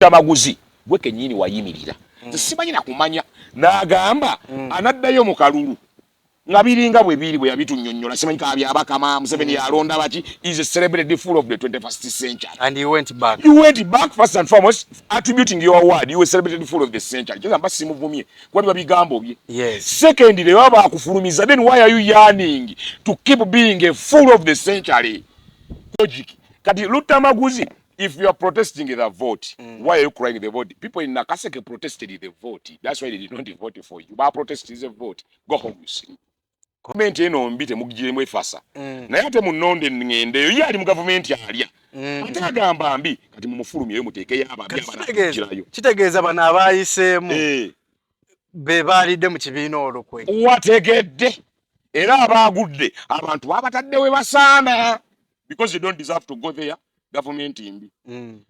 Luttamaguzi gwe kennyini wayimirira. Simanyi na kumanya n'agamba anaddayo mu kalulu nga biringa bwe biri bwe yabitunnyonnyola, simanyi kabyabakama Museveni yalonda baki, is a celebrated fool of the 21st century. And he went back. You went back first and foremost attributing your word, you were celebrated fool of the century. Kyoza mba simuvumye kuba biba bigambo bye. Yes. Secondly, baba bakufulumiza, then why are you yearning to keep being a fool of the century? Logic. Kati Luttamaguzi, if you are protesting the vote, why are you crying the vote? People in Nakaseke protested the vote. That's why they did not vote for you. Ba protest is a vote. Go home, you see. Gavumenti eno mbi temugiremu efasa. Naye ate munonde ŋŋendeyo, ye ali mu gavumenti alya. Ate agamba mbi, kati mumufulumyeyo muteekeyo ababi abanakirayo. Kitegeeza bano abayiseemu be baalidde mu kibiina olukwe. Wategedde. Era abaagudde abantu babatadde we basaana. Because you don't deserve to go there. Gavumenti mbi.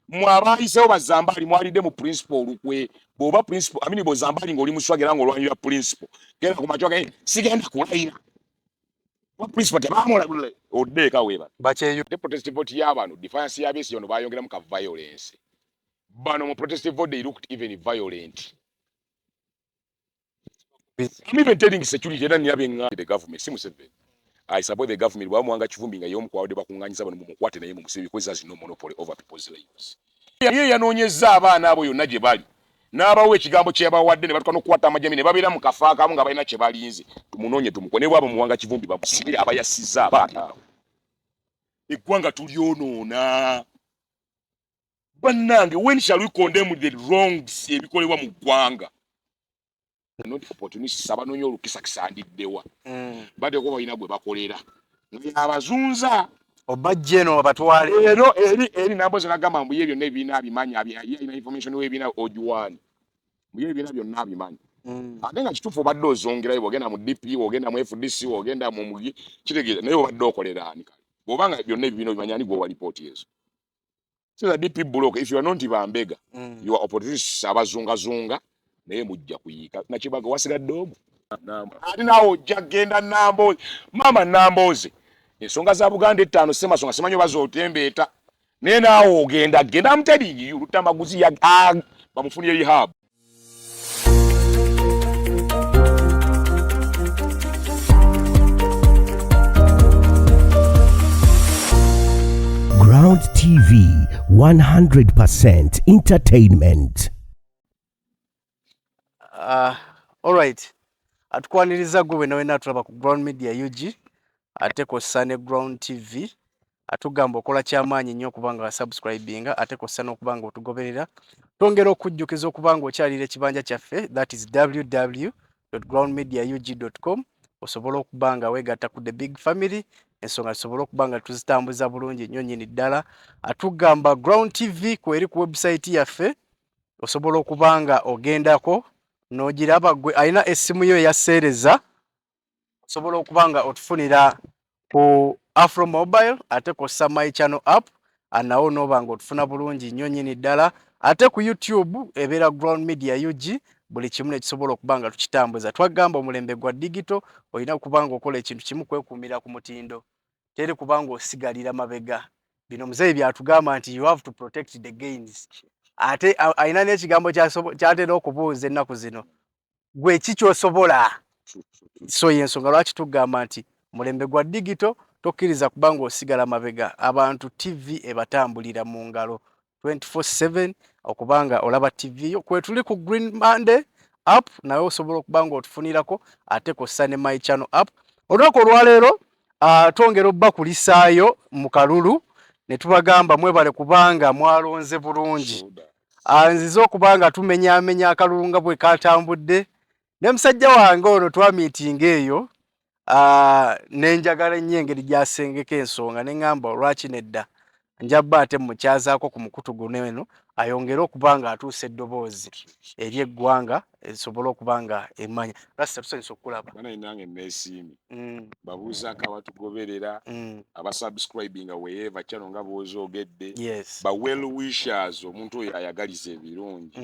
Mwe abayiseewo bazambaali mwalidde mu principal olukwe. Bw'oba principal, I mean bw'ozambaali ng'oli muswagera era ng'olwanirira principal. Genda ku makya ogambe, sigenda kulayira. Kuba principal tebamulabula, odde eka weebale. Bakyeyo. The protest vote y'abano, defiance ya Besigye ono bayongeramu ka violence. Bano mu protest vote they looked even violent. I'm even telling security era nina bye the government, si Museveni. I support the government. Bwa Muwanga Kivumbi nga y'omu ku bawadde bakuŋŋaanyiza bano mumukwate naye mumusibe because has no monopoly over people's lives. Ye yanoonyezza abaana abo yonna gye bali n'abawa ekigambo kye yabawadde ne batuuka n'okukwata amajjambi ne babeera mu kafo akamu nga balina kye balinze. Tumunoonye tumukwe ne bw'aba Muwanga Kivumbi bamusibire abayasizza abaana abo. Eggwanga tulyonoona. Bannange, when shall we condemn the wrongs ebikolebwa mu ggwanga? Not opportunists abanoonya olukisa kisandiddewa. Bateekwa okuba balina gwe bakolera. Nga abazunza. Obajje eno babatwale. Ero eri Nambooze n'agamba mbu ye byonna ebibiina abimanyi, ye alina information w'ebibiina ogiwaani. Mbu ye ebibiina byonna abimanyi. Ate nga kituufu obadde ozongerayo bw'ogenda mu DP, bw'ogenda mu FDC, bw'ogenda mu Mugi, kitegeeza naye obadde okolera ani kale. Bw'oba nga byonna ebibiina obimanyi ani gw'owa lipooti ezo. So the DP block, if you are not Bambega, you are opportunists abazungazunga, naye mujja kuyiika. Nakibaga wasigadde omu. Ate naawe ojja kugenda Nambooze. Maama Nambooze, ensonga za Buganda ettaano Ssemasonga simanyi oba z'otembeeta. Naye naawe ogenda genda, I'm telling you, Luttamaguzi bamufunire rehab. Ground TV, 100% entertainment. All right. Atukwaniriza gwe wena wena atulaba ku Ground Media UG ate kw'ossa ne Ground TV. Atugamba okola kyamaanyi nnyo okuba nga wasubscribinga ate kw'ossa n'okuba nga otugoberera. Twongera okujjukiza okuba nga okyalira ekibanja kyaffe, that is www.groundmediaug.com, osobole okuba nga weegatta ku the big family, ensonga tusobole okuba nga tuzitambuza bulungi nnyo nnyini ddala. Atugamba Ground TV kweri ku website yaffe, osobola okuba nga ogendako n'ogiraba. Gwe alina essimu yo eya seereza, osobola okuba nga otufunira ku Afro Mobile ate kw'ossa My Channel app, nawo n'oba nga otufuna bulungi nnyo nnyini ddala. Ate ku YouTube ebeera Ground Media UG, buli kimu ne kisobola okuba nga tukitambuza. Twagamba omulembe gwa digital, olina okuba nga okola ekintu kimu, kwekuumira ku mutindo, teri kuba nga osigalira mabega. Bino muzeeyi byatugamba nti you have to protect the gains. Ate alina n'ekigambo kyatera okubuuza ennaku zino, gwe ki ky'osobola? So y'ensonga lwaki tugamba nti mulembe gwa digital, tokkiriza kuba ng'osigala mabega. Abantu TV ebatambulira mu ngalo 24/7, okubanga olaba TV yo. Kwe tuli ku Green Monday app, naye osobola okuba ng'otufunirako ate kw'ossa ne My Channel app. Olunaku olwaleero twongera obbakulisaayo mu kalulu ne tubagamba mwebale kubanga mwalonze bulungi. Nzize okuba nga tumenyaamenya akalulu nga bwe katambudde ne musajja wange ono twamiitinga eyo, ne njagala ennyo engeri gy'asengeka ensonga ne ŋŋamba lwaki nedda njabba ate mukyazaako ku mukutu guno eno ayongere okuba ng'atuusa eddoboozi eri eggwanga. Esobole okuba nga emanya. Rasta, tusanyusa okukulaba. Bana, nange neesiimye. Babuuzaako abatugoberera, abasubscribinga wherever channel nga bw'ozoogedde, ba well wishers, omuntu oyo ayagaliza ebirungi,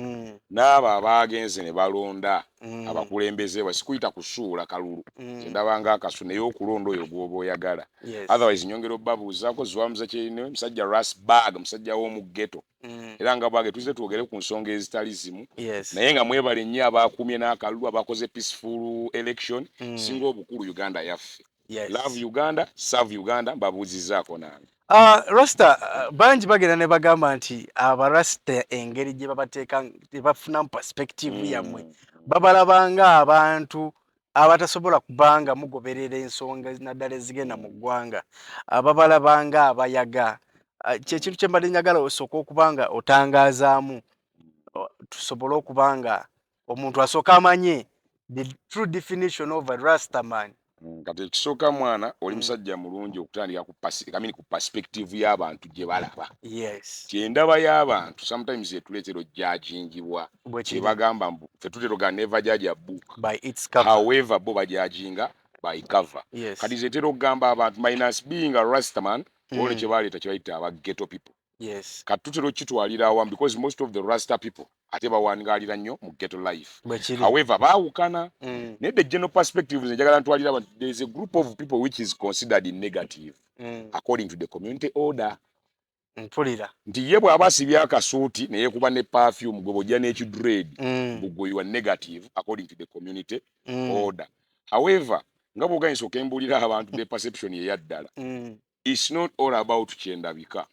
n'abo abaagenze ne balonda abakulembeze bwe sikuyita kusuula kalulu. Ndabanga akasu, naye okulonda oyo gw'oba oyagala. Otherwise nyongera obbabuuzaako ziwamuza kyerine musajja Rasbag, musajja w'omu ghetto. Era nga bwage tuze twogere ku nsonga ezitali zimu. Naye nga mwebale nnyo abakumye n'akalulu, abakoze peaceful election. Singa obukulu Uganda yaffe. Love Uganda, serve Uganda. Mbabuuzizaako nange. Rasta, bangi bagenda ne bagamba nti abarasta engeri gye babateeka, tebafunamu perspective yammwe, babalabanga abantu abatasobola kubanga mugoberera ensonga naddala ezigenda mu ggwanga, ababalabanga abayaga. Kyekintu kye mbadde njagala osooka okuba nga otangaazaamu, tusobole okuba nga omuntu asooka amanye the true definition of a Rastaman. Kati ekisooka, mwana, oli musajja mulungi okutandika ku I mean, ku perspective y'abantu gye balaba. Kyendaba y'abantu sometimes etuleetera ojajingibwa. Bwe kiri. Kyebagamba mbu ffe tutera ogamba, "Never judge a book by its cover." However, bo bajajinga by cover. Kati nze ntera okugamba abantu, minus being a Rastaman, olwo kye baleeta kye bayita aba ghetto people. Kati tutera okukitwalira awamu because most of the Rasta people ate bawangalira nnyo mu ghetto life. Bwe kiri. However, baawukana, naye the general perspective nze njagala ntwalira abantu, there is a group of people which is considered negative according to the community order. Mpulira. Nti ye bw'aba asibye akasuuti neyekuba ne perfume, gwe bw'ojja n'ekidread, gwe you are negative according to the community order. However, nga bw'oganyisa okembuulira abantu the perception eyaddala, it's not all about kyendabika,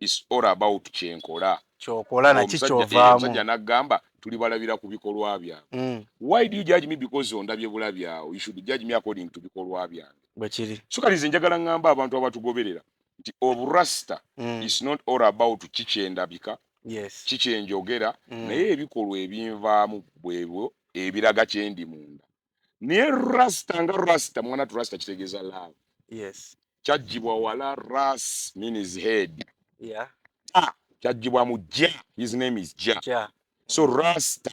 it's all about kyenkola. Kyokola naki kyovaamu. Omusajja n'aggamba tuli balabira ku bikolwa byange. Why do you judge me because ondabye bulabi awo? You should judge me according to bikolwa byange. Bwe kiri. So kati nze njagala ŋŋamba abantu abatugoberera nti oburasta is not all about kikyendabika, kikyenjogera, naye ebikolwa ebinvaamu bwebwo ebiraga kyendi munda. Naye rasta nga rasta, mwana tu, rasta kitegeeza love. Kyaggyibwa wala, ras means head. Ta kyaggyibwa mu Jah, his name is Jah. So rasta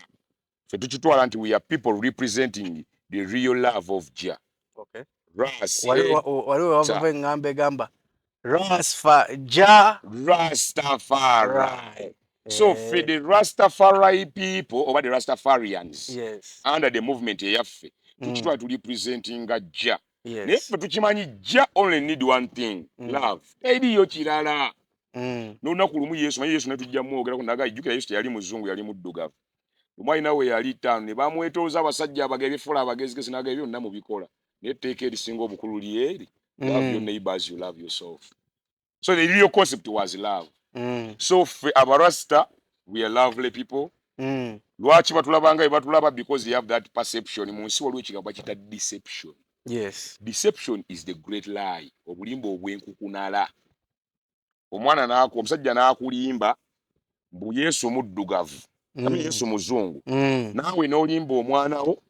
fe tukitwala nti we are people representing the real love of Jah. Ras Waliwo wavava eŋŋamba egamba rasfa ja. Rastafari. So for the Rastafari people oba the Rastafarians under the movement eyaffe, tukitwala tuli representinga Jah. Naye ffe tukimanyi Jah only need one thing, love. Teriyo kirala. N'olunaku lumu Yesu, manyi Yesu netujja mwogerako, naga jjukira Yesu teyali muzungu, yali muddugavu. Lumu alina we yali ttaano ne bamwetooza abasajja abagebyefula abagezigezi, naga ebyo byonna mubikola, naye etteeka erisinga obukulu lyeri, love your neighbors you love yourself. So the real concept was love. So ffe abarasta, we are lovely people. Lwaki batulabanga bwe batulaba? Because they have that perception. Mu nsi waliwo ekigambo bakiyita deception. Deception is the great lie, obulimba obwenkukunala. Omwana naku omusajja n'akulimba mbu Yesu muddugavu. Yesu muzungu. Naawe n'olimba omwana wo,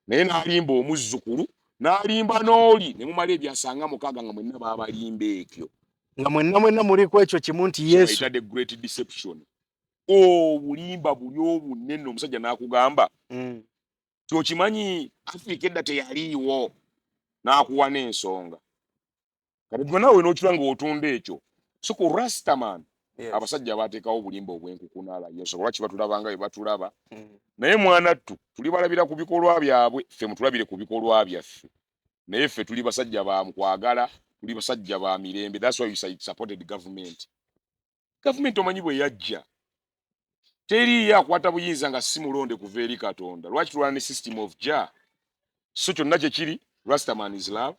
naye n'alimba omuzzukulu, n'alimba n'oli, ne mumala ebyasanga 60 nga mwenna baabalimba ekyo. Nga mwenna mwenna muliku ekyo kimu nti Yesu. Bayita the great deception, obulimba buli obunene. Omusajja n'akugamba tyokimanyi Afirika edda teyaliiwo, n'akuwa n'ensonga. Kati gwe naawe n'okirwa ng'otunda ekyo. So ku rastaman, abasajja bateekawo obulimba obwenkukunala, yensonga lwaki batulaba nga bwe batulaba. Naye mwana ttu, tuli balabira ku bikolwa byabwe. Ffe mutulabire ku bikolwa byaffe, naye ffe tuli basajja ba mukwagala, tuli basajja ba mirembe. That's why we supported government. Gavumenti omanyi bwe yajja, teriiyo akwata buyinza nga si mulonde kuva eri Katonda. Lwaki tulwana ne system of Jah? So kyonna kye kiri, rastaman is love.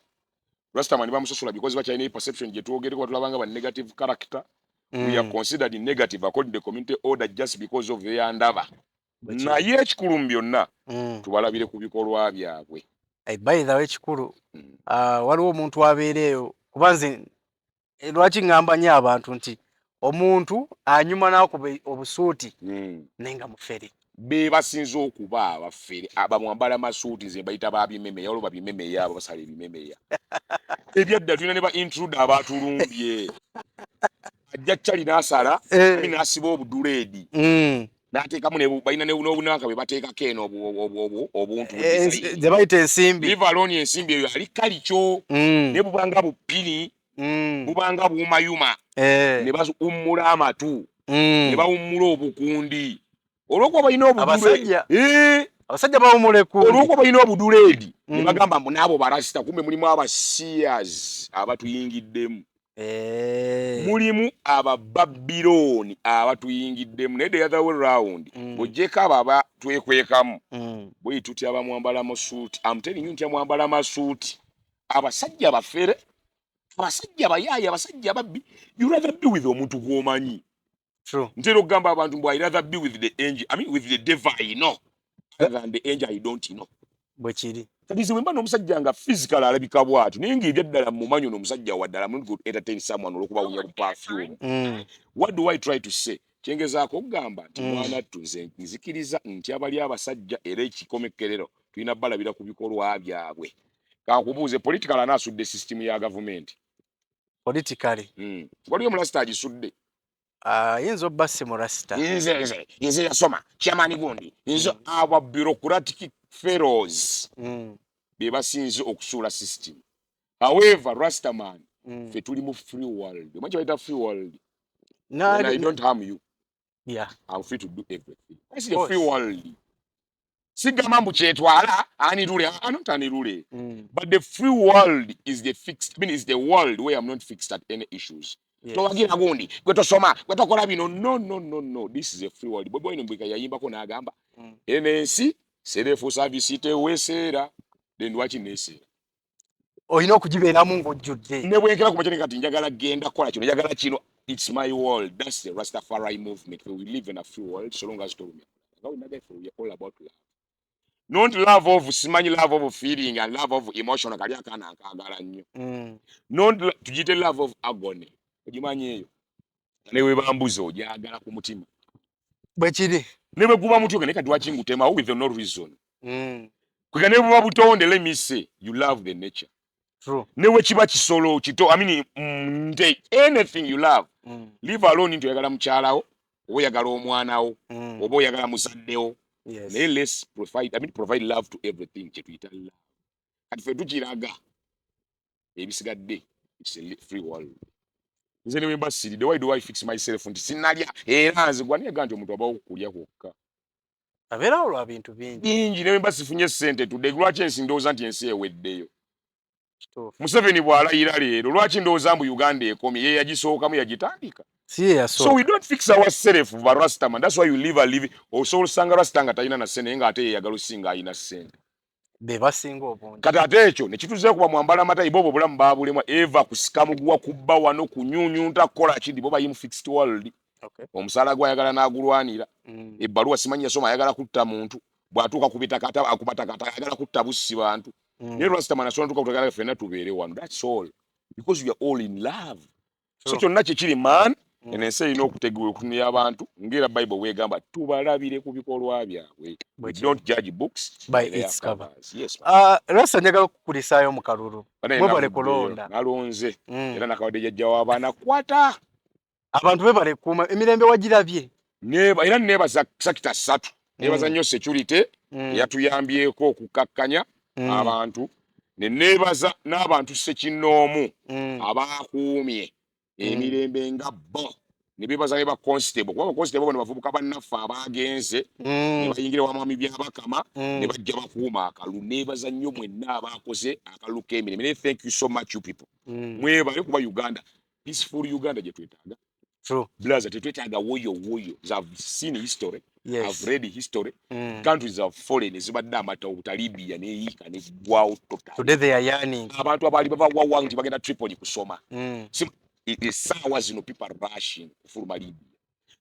Rastaman bamusosola because bakyalina perception gye twogereko, batulabanga ba negative character. We are considered negative according to the community order just because of their ndaba. Naye ekikulu mu byonna, tubalabire ku bikolwa byabwe. By the way, ekikulu, waliwo omuntu abeera eyo, kuba nze lwaki ŋŋamba nnyo abantu nti omuntu anyuma n'akuba obusuuti naye nga mufere. Be basinze okuba abafere, abamwambala masuuti, nze mbayita babimemeya. Waliwo babimemeya abo basala ebimemeya ebyadda. Tulina ne ba intruder abatulumbye, ajja kyali n'asala, n'asiba obudread. N'ateekamu balina n'obunanka bwe bateekako eno obuntu. Ze bayita ensimbi. Leave alone ensimbi eyo, ali kalikyo. Naye bubanga bupini, bubanga buumayuma. Ne bawummula amatu, ne bawummula obukundi olwokuba balina obudule. Abasajja bawummula ekundi. Olwokuba balina obuduleedi, ne bagamba mbu n'abo barasita. Kumbe mulimu abasiyas abatuyingiddemu. Mulimu abababirooni abatuyingiddemu, naye the other way round, bw'oggyeko abo abatwekwekamu, bwe tutya abamwambala masuuti. I'm telling you nti amwambala masuuti, abasajja bafere, abasajja bayaaya, abasajja babbi. You rather be with omuntu gw'omanyi. Ntera okugamba abantu mbu I rather be with the angel, I mean with the devil I know, than the angel I don't know. Bwe kiri. Kati nze bwe mba n'omusajja nga physical alabika bw'atyo, naye ng'ebyaddala mumanyi ono omusajja waddala, I'm not going to entertain someone olw'okuba awunya bu perfume. What do I try to say? Kyengezaako okugamba nti mwana ttu, nze nzikiriza nti abali abasajja era ekikomekkerero tulina balabira ku bikolwa byabwe. Kankubuuze, political anaasudde system ya gavumenti? Politically? Waliyo omulasita agisudde? Ayinza obba si murasita. Nze yasoma chairman gundi, nze aba bureaucratic fellows be basinze okusuula system. However, rastaman, ffe tuli mu free world. Omanyi kye bayita free world? When I don't harm you, I'm free to do everything. That's the free world. Sigamba mbu kyetwala anirule, I'm not anirule. But the free world is the fixed, I mean, is the world where I'm not fixed at any issues. Towagira gundi, gwe tosoma, gwe tokola bino. No, no, no, no. This is a free world. Bobi Wine mbwika yayimbako n'agamba, eno ensi self service teweeseera. Then lwaki neeseera? Olina okugibeeramu ng'ojjudde. Ne bwenkera ku makya kati njagala genda kukola kino, njagala kino. It's my world. That's the Rastafari movement. We live in a free world so long as tolumya. Nga we nagaffe, we are all about love, not love of simanyi, love of feeling and love of emotion. Kali akaana nkaagala nnyo. Not tugiyite love of agony. Ogimanyi eyo, ne bwe bambuza ogyagala ku mutima. Bwe kiri. Ne bwe guba mutyo, naye kati lwaki ngutemawo with no reason? Kwega ne buba butonde, let me say you love the nature. True. Ne bwe kiba kisolo kito, I mean, nte, anything you love. Leave alone nti oyagala mukyalawo oba oyagala omwanawo oba oyagala muzaddewo. Naye let's provide, I mean, provide love to everything. Kyetuyita love kati ffe tukiraga ebisigadde. It's a free world. Nze ne bwe mba siridde, why do I fix myself nti sinnalya era nze gwa niyega nti omuntu abawo kulya kwokka? Abeerawo lwa bintu bingi. Bingi. Ne bwe mba sifunye ssente tudde, lwaki ensi ndowooza nti ensi eweddeyo? Kituufu. Museveni bw'alayira leero, lwaki ndowooza mbu Uganda ekomye? Ye yagisookamu, yagitandika. Si ye So yasooka. we don't fix ourselves ba rastaman. That's why you live a living. Osobola osanga rasta nga talina na ssente, naye ng'ate yeyagala osinga alina ssente. Be basinga obungi. Kati ate ekyo ne kituzeeko kuba mwambala amatayi bo obwo obulamu baabulemwa eva kusika muguwa, kubba wano, kunyunyunta, kukola kindi. Bo bayi mu fixed world. Omusaala gwe ayagala n'agulwanira. Ebbaluwa simanyi yasoma, ayagala kutta muntu. Bw'atuuka ku bitaka ate akubatakata, ayagala kutta bussi bantu. Naye rastaman asobola tuuka kutagala ffenna tubeere wano. That's all, because we are all in love. So kyonna kyekiri man. Eno ensi erina okutegula okutunira abantu ng'era Bible bwegamba, tubalabire ku bikolwa byabwe. Bwe We kiri. don't judge books by by their its cover. covers. Yes. Rasta, njagala okukulisaayo mu kalulu. Banaye, Mwebale navuddeyo, kulonda. Nalonze. Era nakawadde jjajja w'abaana kwata. Abantu bebale kuuma emirembe, wagirabye? Era neebaza sector ssatu. Neebaza nnyo security eyatuyambyeko okukakkanya abantu, ne neebaza n'abantu ssekinnoomu abakuumye emirembe nga bo, ne beebaza ne ba constable, kuba ba constable bano bavubuka bannaffe abagenze ne bayingira wamwami Byabakama ne bajja bakuuma akalulu. Neebaza nnyo mwenna abakoze akalulu k'emirembe. Naye thank you so much, you people. Mwebale kuba Uganda, peaceful Uganda gye twetaaga. Blaza, tetwetaaga woyo woyo. I've seen history. I've read history. Countries have fallen ezibadde amata, Libya neyiika neggwawo total. Today they are yearning. Abantu abaali bava wawa nti bagenda Tripoli kusoma. Essaawa zino people are rushing kufuluma Libya.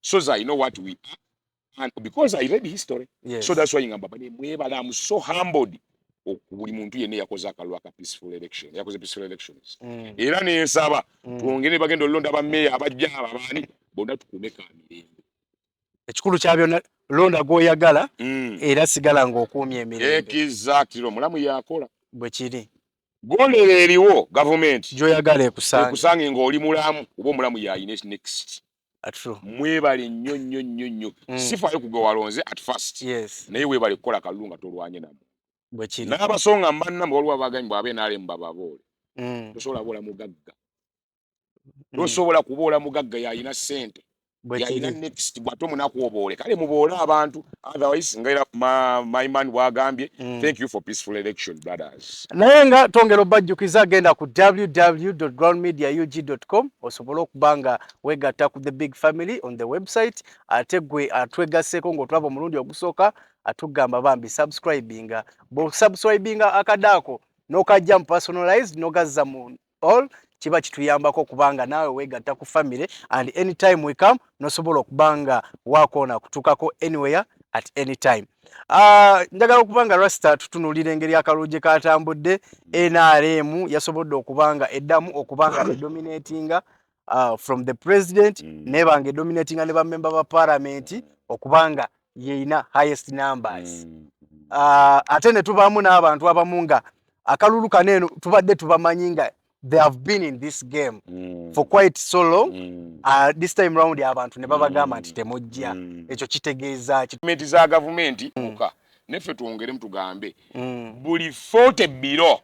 So as I know what we are and because I read history. So that's why ngamba bane mwebala, I'm so humbled oku buli muntu yenna yakoze akalulu aka peaceful election, yakoze peaceful elections. Era nensaba twongere bagenda olonda bammeeya abajja abo abaani bonna tukuume ka mirembe. Ekikulu kya byonna, londa gw'oyagala era sigala ng'okuumye emirembe. Exactly. Omulamu yakola. Bwe kiri. Gondera eriwo gavumenti gy'oyagala ekusange. Ekusange ng'oli mulamu, oba omulamu yayina next. True. Mwebale nnyo nnyo nnyo nnyo. Sifaayo kugwe walonze at first, naye weebale kukola kalulu nga tolwanye namu. Bwe kiri. N'abasonga mbannamwe, waliwo abaganyi bw'abe NRM bababoole. Tosobola boola mugagga. Tosobola kuboola mugagga, yalina ssente, Bwe yalina kiri. next bw'ate omunaku oboole. Kale muboole abantu, otherwise nga era my man bw'agambye, thank you for peaceful election, brothers. Naye nga twongera obajjukiza, genda ku www.groundmediaug.com osobole okuba nga weegatta ku the big family on the website. Ate gwe atwegasseeko ng'otulaba omulundi ogusooka, atugamba bambi subscribinga. Bw'osubscribinga akadaako n'okajja mu personalized n'ogazza mu all, kiba kituyambako okubanga naawe weegatta ku family, and anytime we come n'osobola okuba nga wakoona kutuukako anywhere at any time. Njagala okuba nga rasta tutunuulira engeri akalulu gye katambudde. NRM yasobodde okuba nga eddamu okuba nga edominatinga from the president, neba nga edominatinga ne bamemba ba parliament okuba nga yeina highest numbers. Ate ne tubaamu n'abantu abamu nga akalulu kano eno tubadde tubamanyi nga they have been in this game for quite so long. This time round abantu ne babagamba nti temujja. Ekyo kitegeeza ki? Gavumenti za gavumenti oka neffe twongeremu tugambe buli 40 below,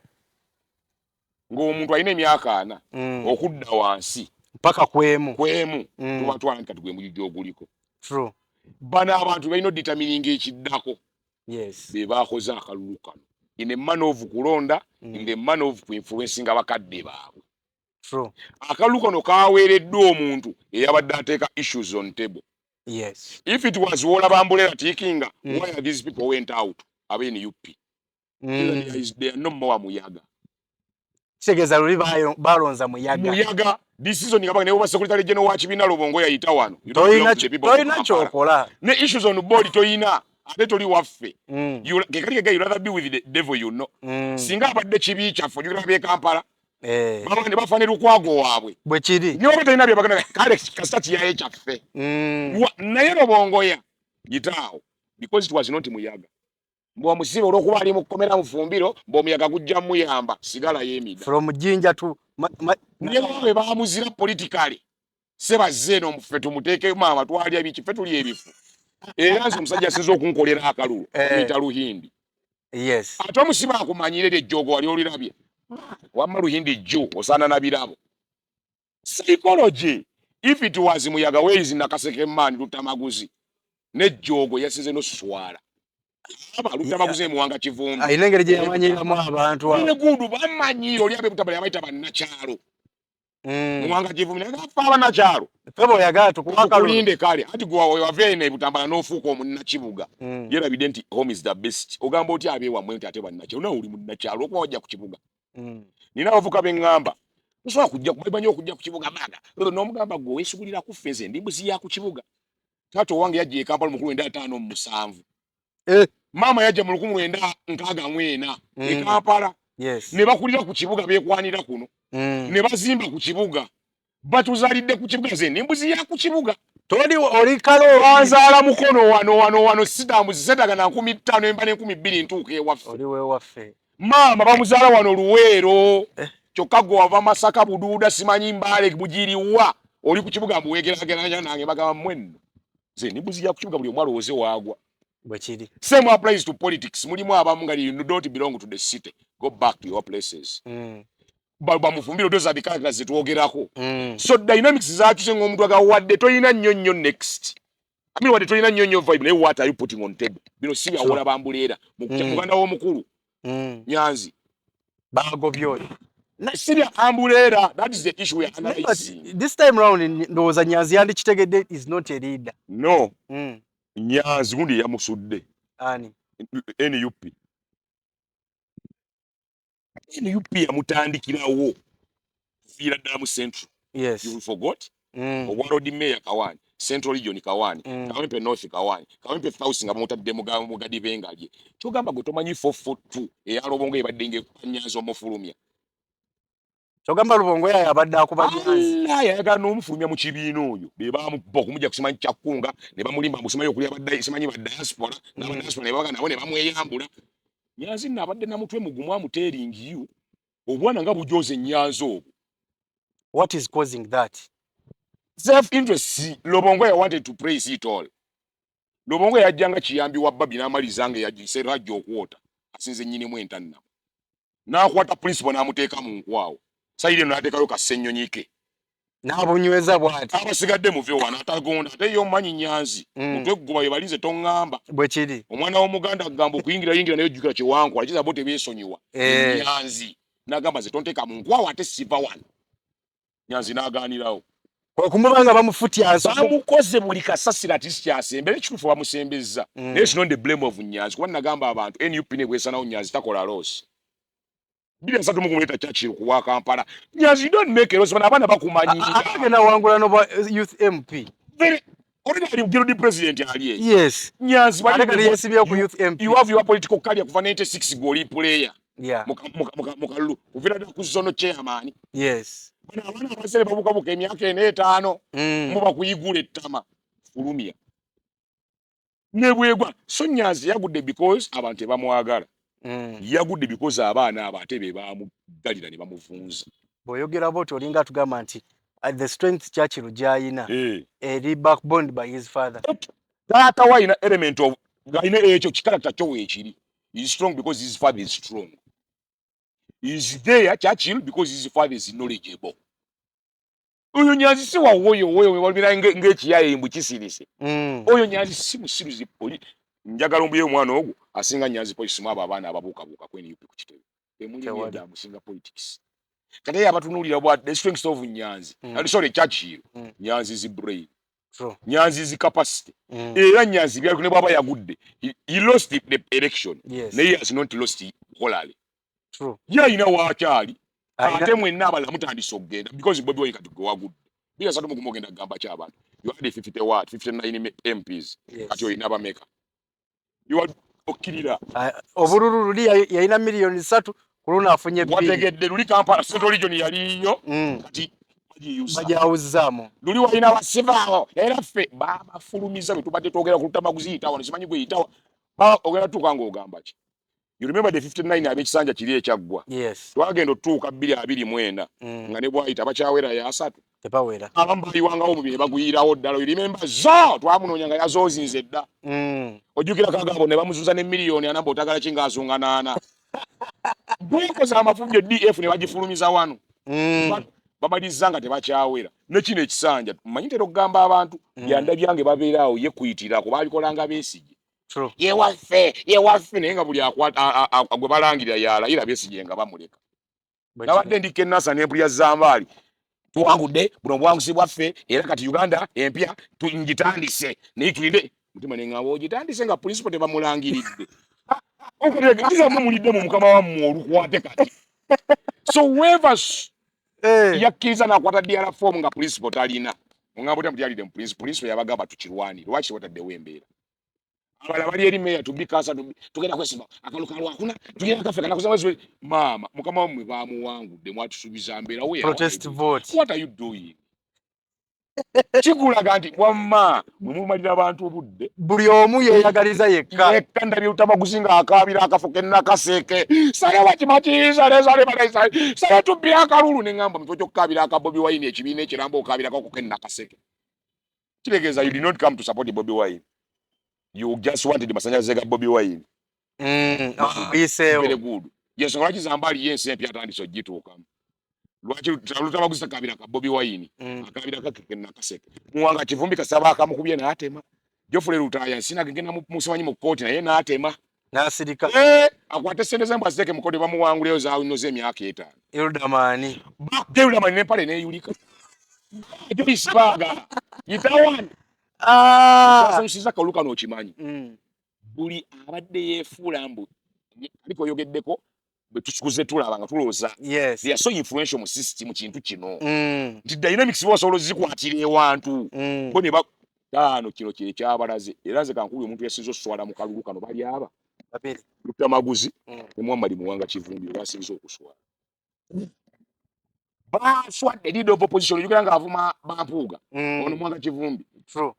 ng'omuntu alina emyaka 40 okudda wansi mpaka kwemu, kwemu, tubatwala nti kati gwe mujiji oguliko. True. Bano abantu balina odetermininga ekiddako. Be bakoze akalulu kano in a manner of kulonda, in the manner of kuinfluencinga bakadde baabwe. True. Akalulu kano kaweereddwa omuntu eyabadde ateeka issues on table. If it was Woola Umbrella tickinga, why are these people went out abe NUP? There are no more Muyaga. Kitegeeza luli balonza Muyaga. Muyaga decision nga ne oba secretary general wa kibiina Lobongo yayita wano. Toyina kyokola. Ne issues on board toyina, ate toli waffe. Kekali you rather be with the devil you know. Singa abadde kibi kyaffe ojugera bye Kampala. Baba ne bafa ne Lukwago waabwe. Bwe kiri. Niyo talina bye bagenda, kale kasita kiyaye kyaffe. Naye Lobongoya yitaawo because it was not Muyaga. Mbwa musibe olwokuba ali mu kkomera mufumbiro, mbw'omuyaga gujja muyamba sigala yeemida. From Jinja to Ne bwe baamuzira politically, sebazze eno ffe tumuteeke maama twalya biki, ffe tuli ebifu. Era nze omusajja asinza okunkolera akalulu muyita Luhindi. Ate omusibe akumanyire eryo ejjoogo wali olirabye, wamma Luhindi jju osaana na birabo. Psychology. If it was Muyaga, where is Nakaseke man Lutamaguzi nejjoogo yasinze noswala aba Lutamaguzi emuwanga Kivumbi. Alina engeri gye yamanyiramu abantu abo. Ne gudu bamanyiira oli abe Butabala yabayita bannakyalo. Muwanga Kivumbi naye afa abannakyalo. Ffe bw'oyagala tukuwa akalulu. Tukulinde kale anti gwe wava eno e Butambala n'ofuuka omunnakibuga. Yerabidde nti home is the best. Ogamba otya abeewammwe nti ate bannakyalo, nawe oli munnakyalo okuba wajja ku kibuga. Nina abavuka be ŋŋamba tosobola kujja bamanyi okujja ku kibuga maaga n'omugamba gwe weesugulira ku ffe, nze ndi mbuzi ya ku kibuga. Taata owange yajja e Kampala mu 1957. Maama yajja mu 1964 e Kampala. Ne bakulira ku kibuga, beekwanira kuno. Ne bazimba ku kibuga, batuzaalidde ku kibuga, nze ndi mbuzi ya ku kibuga. Toli oli kalo. Banzaala Mukono wano wano wano, sitambuzi seetaga na 5000, emba n'en'kumi ntuuka ewaffe. Oli wewaffe. Maama bamuzaala wano Luweero. Kyokka gwe wava Masaka, Buduuda, simanyi Mbaale, Bugiriwa, oli ku kibuga mbuweegerageranya nange bagamba mmwe nno nze ndi mbuzi ya ku kibuga, buli omu alowooze waagwa. Bwe kiri. Same applies to politics. Mulimu abamu nga you don't belong to the city, go back to your places. Bamufumbiro those are the characters zetwogerako. So dynamics zakyuse ng'omuntu agawadde toyina nnyo nnyo next. I mean, wadde toyina nnyo nnyo vibe, naye what are you putting on table? Bino si byawola bambuleera muganda w'omukulu Nyanzi. Bagobye oyo. Si bya ambuleera, that is the issue we are But analyzing. this time round ndowooza Nyanzi yandikitegedde is not a leader. No. Nyanzi gundi yamusudde. Ani? NUP. NUP yamutandikirawo kuviira ddala mu Central. You forgot? Obwa Lord Mayor Kawaani, Central Region Kawaani, Kawempe North Kawaani, Kawempe South nga bamutadde mu gadibenga lye. Kyogamba gwe tomanyi 442 eya Lobongo ebadde ng'ekuba Nyanzi omufulumya. Kyogamba Lubongo yayo abadde akuba Nyanzi. Allah yayagala n'omufulumya mu kibiina oyo. Be baamukuba okumujja kusimanyi kyakkunga ne bamulimba mbu simanyi okulya simanyi ba diaspora, n'aba diaspora ne babaga nabo ne bamweyambula. Nyanzi nno abadde na mutwe mugumu amuteeringi you. Obwana nga bujooze Nyanzi obwo. What is causing that? Self interest. Lubongoya wanted to praise it all. Lubongoya yajjanga kiyambi wa Babi n'amaliza nga yagiseera ajja okwota asinze nnyinimu entannamo, n'akwata principal n'amuteeka mu nkwawo, sayiri eno n'ateekayo kasennyonyi ke. N'abunyweza bw'ati. Abasigadde muve wano, atagonda ate ye omumanyi Nyanzi. Mutwe gguba bye balinze toŋŋamba. Bwe kiri. Omwana w'Omuganda agamba okuyingira yingira, naye ojjukira kyewankola kiza bo tebeesonyiwa. Nyanzi n'agamba, nze tonteeka mu nkwawo ate siva wano. Nyanzi n'agaanirawo. Kwe kumuba nga bamufutya. Bamukoze buli kasasiro ati sikyasembe, era ekituufu bamusembezza. Naye it's not the blame of Nyanzi, kuba nagamba abantu NUP ne bwesanawo, Nyanzi takola loss. 2031 leeta Churchill kuwa Kampala. Nyanzi, you don't make a loss. Bano abaana bakumanyira. Agenda wangula n'obwa youth MP. Very already ali guild president ali eyo. Nyanzi Ate kati yeesibyewo ku youth MP. You have your political career kuva 96 gw'oli player. Mu kalulu kuviira ddala ku zone chairman. Bano abaana abasere babukabuka emyaka ena etaano. Muba kuyigula ettama fulumya nebwegwa. So Nyanzi yagudde because abantu tebamwagala. Yagudde because abaana abo ate be bamuggalira ne bamuvunza. Bw'oyogera bw'otyo olinga atugamba nti the strength Churchill gy'ayina eri backbone by his father. Taata we alina element of ng'alina ekyo ki character kyo weekiri. He is strong because his father is strong. He is there, Churchill, because his father is knowledgeable. Oyo Nyanzi si wawoyo woyo walumira ng'ekiyaye mbu kisirise. Oyo Nyanzi si musiruzi poli. Njagala ombuye omwana ogwo asinga Nyanzi polisi mu abo abaana ababuukabuuka ku NUP ku kitebe. Temuli. Tewali. Myenda amusinga politics. Kati ye abatunuulira bwa the strength of Nyanzi. Sorry, Churchill. Nyanzi's brain. Nyanzi's capacity. Era Nyanzi byali ne bw'aba yagudde. He lost the election. Naye he has not lost morale. Ye alina waakyali. Ate mwenna abalala mutandise okugenda because Bobi Wine kati gwe wagudde. 2031 ogenda kugamba ki abantu? You had 50 what? 59 MPs. Kati olina bameka? You are okkirira. Obululu luli yalina 3 miliyoni, ku luno afunye 2. Wategedde luli Kampala Central Region yaliyo. Kati bagiyusa. Bagyawuzzaamu. Luli walina basivaawo era ffe babafulumiza bwe tubadde twogera ku lutamaguzi yitawa no simanyi gwe yitawa. Ogenda tuuka ng'ogamba ki? You remember the 59 ab'ekisanja kiri ekyaggwa. Twagenda otutuuka 2024 nga ne bwayita bakyawera ya asatu. Tebawera. Abamu bayiwangawo mu bye baguyirawo ddala. You remember zo twamunoonya nga yazoozinze dda. Ojjukira Kagabo ne bamuzuza ne 40 miliyoni bw'otagala ki ng'azunga naana. Bwekoza amafubyo DF ne bagifulumiza wano. Bamaliriza nga tebakyawera. Ne kino ekisanja mmanyi ntera okugamba abantu byanda byange babeera awo ye kuyitirako babikolanga Besigye. Ye waffe ye waffe, naye nga buli akwata gwe balangirira yalayira Besigye nga bamuleka. Bwe Nabadde kiri. ndikka enasa n'empulya Zambaali, tuwangudde buno obuwanguzi bwaffe, era kati Uganda empya ngitandise, naye tulinde mutima neŋŋamba ogitandise nga principal tebamulangiridde. Okutegeeza mulidde mu mukama wammwe olukwate kati. So whoever yakkiriza n'akwata DR form nga principal talina, oŋŋamba otya mutyalidde mu principal? Principal yabagamba tukirwanire, lwaki wataddewo embeera? Abalala bali eri meya tubikasa tugenda kwesiba akalu kalwakuna tugenda kaffe kanakuza. Maama mukama wammwe bamuwangudde, mwatusuubiza mbeera. Protest vote. What are you doing? Kikulaga nti wamma mwe mumalira abantu obudde. Buli omu yeeyagaliza yekka. Yekka. Ndabye Lutamaguzi ng'akaabira akafo ke Nakaseke, sale wakimaki, sale sale sale sale sale tubbira akalulu. Ne ŋŋamba mu kifo ky'okukaabira aka Bobi Wine, ekibiina ekiramba, okaabirako ko ke Nakaseke, kitegeeza you did not come to support Bobi Wine, you just wanted masanyalaze ga Bobi Wine. Oyiseewo. Very good. Yensonga lwaki Zambaali ye ensi empya atandise ogituukamu. Lwaki Lutamaguzi takaabira ka Bobi Wine? Akaabira kake ke Nakaseke. Muwanga Kivumbi kasaba akamukubye n'atema. Geoffrey Lutaaya nsina genda musimanyi mu kkooti naye n'atema. N'asirika. Eh, akwate sente ze mbw aziteeke mu kkooti bamuwanguleyo zawinoze emyaka 5. Eldamani. Eldamani n'empale n'eyulika. Joyce Baga yitawani. Asanyusiza kalulu kano okimanyi. Buli abadde yeefuula mbu aliko oyogeddeko bwe tukuze tulaba nga tulowooza they are so influential mu system kintu kino nti dynamics basobola ozikwatira ewantu bo ne ba taano kino kye kyabalaze. Era nze kankubye omuntu yasinze okuswala mu kalulu kano bali aba Babiri. Lutamaguzi ne Muhammad Muwanga Kivumbi basinze okuswala. Baswadde. Leader of opposition ojukira ng'avuma bampuuga ono Muwanga Kivumbi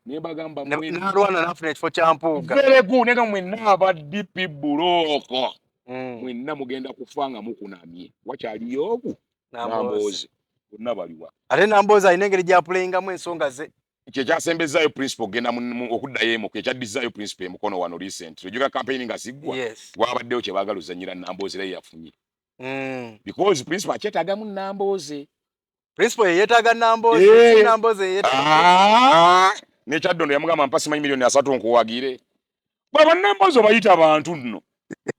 ne bagamba N'alwana n'afuna ekifo kya Mpuuga. Very good. Naye nga mwenna aba DP bloc mwenna mugenda kufa nga mukunamye. Wakyaliyo ogu Nambooze. Nambooze. Bonna baliwa? Ate Nambooze alina engeri gy'apuleyingamu ensonga ze. Kyekyasembezaayo principal okugenda okuddayo emu, kyekyaddizzaayo principal emukono wano recent. Ojjuka campaign nga ziggwa, wabaddeyo kye baagala ozannyira Nambooze, era yafunye because principal akyetaagamu Nambooze. Principal yeyeetaaga Nambooze, si Nambooze yeyeetaaga. Ah! Nekyaddondo yamugamba, "Mpa simanyi miliyoni 30 nkuwagire." Bwaba Nambooze obayita bantu nno,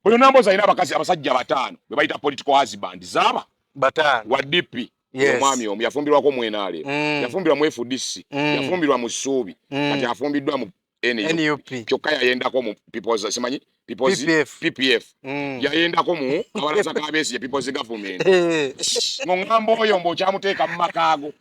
oyo Nambooze alina abakazi, abasajja bataano be bayita political husband zaaba. Bataano. Wa DP, omwami omu yafumbirwako mu NRM, yafumbirwa mu FDC, yafumbirwa mu Ssuubi, kati afumbiddwa mu NUP. NUP. Kyokka yayendako mu People's, simanyi People's PPF. PPF. Yayendako mu kabalaza ka Besigye, People's Government. Ng'oŋŋamba oyo mbw'okyamuteeka mu makaago,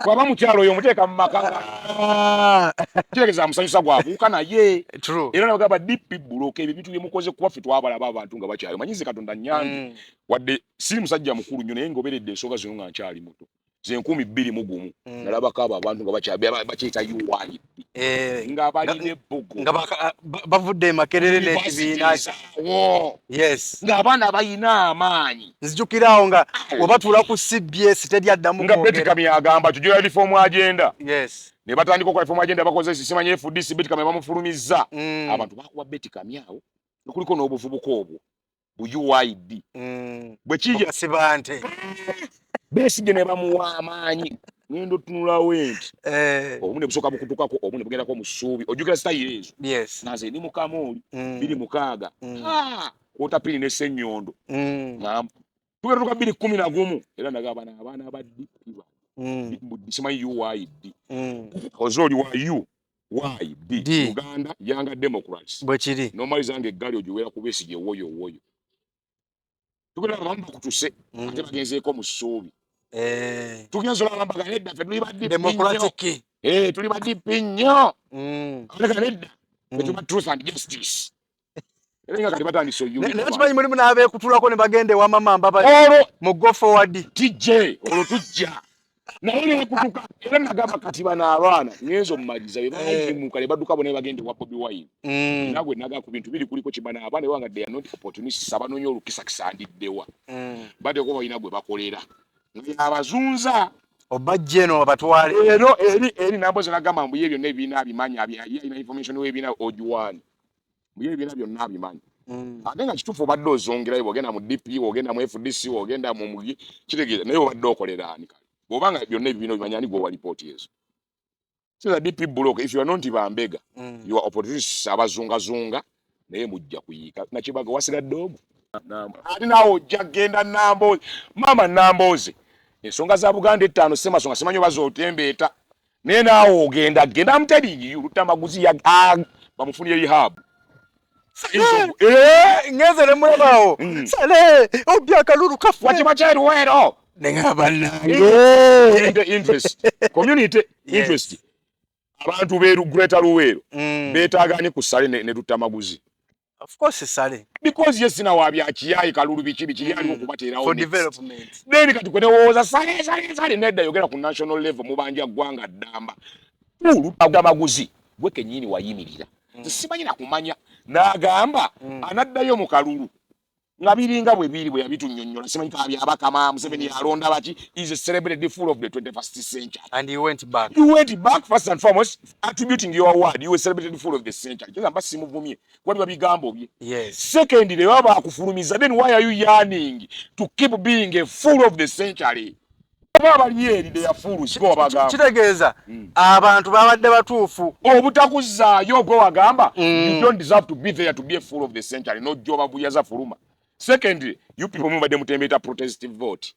bw'aba mukyalo oyo omuteeka mu maka, kitegeeza amusanyusa gwabuuka naye. True. Era nabagamba, DP bloc, ebyo ebintu byemukoze, kuba ffe twabalaba abantu nga bakyali manyize. Katonda nyange, wadde siri musajja mukulu nnyo, naye ngoberedde ensonga zino nga nkyali muto, ze 2001. Nalabako abo abantu nga bakyeyita UYD, nga balina ebbugo. Nga bavudde e Makerere n'ekibiina. Zaawo. Ng'abaana balina amaanyi. Nzijukirawo nga webatuula ku CBS, teri addamu Nga Beti kwogera. Kamya agamba tujoya reform agenda. Ne batandika okukola reform agenda, bakoze simanyi FDC, Beti Kamya bamufulumizza. Abantu bakuba Beti Kamya awo, nga kuliko n'obuvubuka obwo bu UYD. Bwe kijja, Bakasibante. Besigye ne bamuwa amaanyi. Ngenda otunulawo nti obumu ne busooka bukutukako, obumu ne bugendako mu ssuubi. Ojjukira sitayiro ezo? Yes. Nga nze ndi mukamooli, 2006, kwota pini ne Ssenyondo. Ngamba tugenda tuka 2011, era ndaga bano abaana ba DP simanyi UYD. Oze oli wa U Y D. D. Uganda Young Democrats. Bwe kiri. Nomaliza nga eggaali ogiwera ku Besigye, woyo woyo. Tugenda abamu bakutuse, ate bagenzeeko mu ssuubi. Tugenza olaba mbaga, nedda, ffe tuli ba DP nnyo. Democratic. Eh, tuli ba DP nnyo. Abaleka, nedda, ffe tuba Truth and Justice. Era nga kati batandise Naye kimanyi mulimu n'abeekutulako ne bagenda ewa Mama Mbabazi olwo mu Go Forward. Tijje olwo tujja naye nekutuka. Era nagamba kati bano abaana ngenza omumaliza be bayimuka ne badduka bona ne bagenda ewa Bobi Wine. Nagwe naga ku bintu biri kuliko kibana abaana banga they are not opportunists, abanoonya olukisakisa ndiddewa. Bateeko balina gwe bakolera nga abazunza. Obajja eno babatwale. Ero eri Nambooze nagamba mbu ye byonna ebibiina abimanyi, ye alina information w'ebibiina ogiwaani, mbu ye ebibiina byonna abimanyi. Ate nga kituufu, obadde ozongerayo bw'ogenda mu DP, bw'ogenda mu FDC, bw'ogenda mu mugi, kitegeeza naye obadde okolera ani? Kale bw'oba nga byonna ebibiina obimanyi, ani gweowa lipooti ezo? So DP bloc, if you are not bambega, you are opportunists abazungazunga, naye mujja kuyiika. Nakibaga wasigadde omu, ate naawe ojja kgenda. Nambooze, maama Nambooze, ensonga za Buganda ettaano semasonga simanyi oba zootembeeta, naye naawe ogenda genda. I'm telling you, Lutamaguzi bamufunire rehab. Eh! Ngenze ne mulabaawo. Sale obya akalulu kaffe. Wakima kyeruweero. Neŋŋamba bannange. Community interest, community interest. Abantu beeru Greater Luweero beetaaga ani ku Sale ne Lutamaguzi? Of course Sale. Because ye sina wa byakiyayi kalulu biki biki yaliwo kubateerawo For next. development. Then kati kwe newooza Sale, Sale, Sale, nedda, yogera ku national level, mubanja ggwanga ddamba. Lutamaguzi gwe kennyini wayimirira. Simanyi nakumanya n'agamba anaddayo mu kalulu nga biringa bwe biri bwe yabitunnyonnyola, simanyi kabyabakama Museveni yalonda baki, is a celebrated fool of the 21st century. And he went back. You went back, first and foremost attributing your word, you were celebrated fool of the century. Kyoza mba simuvumye kuba biba bigambo bye. Secondly, baba bakufulumiza, then why are you yearning to keep being a fool of the century? Oba abali eri, they are fools, go bagamba. Kitegeeza abantu babadde batuufu. Obutakuzaayo gwe wagamba you don't deserve to be there, to be a fool of the century, n'ojja buyaza fuluma. Secondly, you people mubadde mutembeeta protest vote,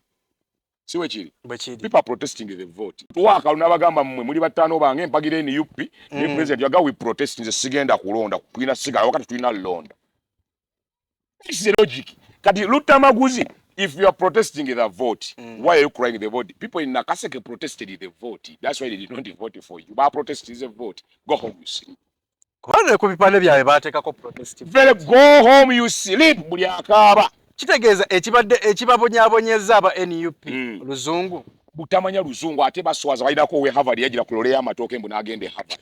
si we kiri? Bwe kiri. People are protesting the vote. Tuwaakalu n'abagamba mmwe muli bataano bange mpagira NUP ne president yaga we protest, nze sigenda kulonda, tulina sigala wakati tulina londa. This is the logic. Kati Lutamaguzi, if you are protesting the vote, why are you crying the vote? People in Nakaseke protested the vote, that's why they did not vote for you. Ba protest is a vote. Go home, you sleep. Kubanga ne ku bipande byabwe baateekako protest. Very, go home, you sleep. Buli akaaba. Kitegeeza ekibadde ekibabonyaabonyeza aba NUP luzungu. Butamanya luzungu, ate baswaza. Balinako owe Harvard, yagira ku lole y'amatooke mbu n'agenda e Harvard.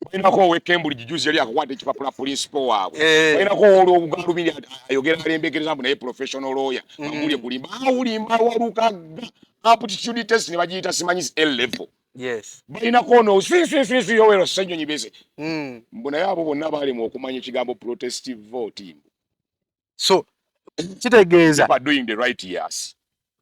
Balinako ow'e Cambridge juzi yali akakwata ekipapula principal waabwe. Eh. Balinako olw'obugalubindi ayogera alembekereza mbu naye professional lawyer. Bamulye kulimba awulimba walukagga aptitude test ne bagiyita simanyi A level. Balinako ono swiswiswiswi Yoweri Ssenyonyi bese. Mbu naye abo bonna baalemwa okumanya ekigambo protestive vote. So kitegeeza People are doing the right years.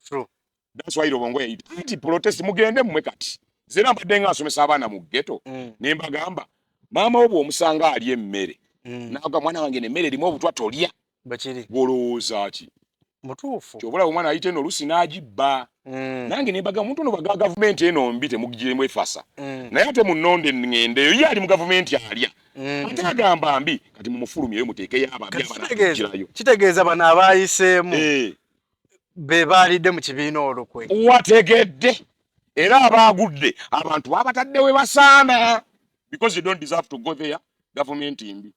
True. That's why Lubongo yayita anti protest mugende mmwe kati. Nze era mbadde nga nsomesa abaana mu ghetto ne mbagamba maama wo bw'omusanga alya emmere n'agamba mwana wange emmere erimu obutwa tolya. Bwekiri. Gw'olowooza ki? Mutuufu. Ky'oba olaba omwana ayita eno oluusi n'agibba. Nange ne mbagamba omuntu ono baga gavumenti eno mbi temugiremu efasa. Naye ate munnonde ŋŋendeyo ye ali mu gavumenti alya. Ate agamba mbi kati mumufulumyeyo muteekeyo ababi Kati abanaagirayo. Kitegeeza bano abaayiseemu be baalidde mu kibiina olukwe. Wategedde era abaagudde abantu babatadde we basaana because you don't deserve to go there. Gavumenti mbi.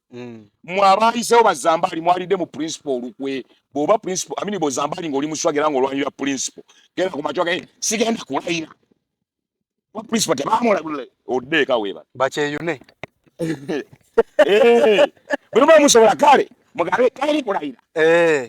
Mwe abaayiseewo bazambaali mwalidde mu principal olukwe. Bw'oba principal, I mean bw'ozambaali ng'oli muswaga era ng'olwanirira principal. Genda ku makya ogambe, sigenda kulayira. Wa principal tebaamulabula odde eka weebale. Bakyeyune. Bwe muba musobola kale mugabe teri kulayira.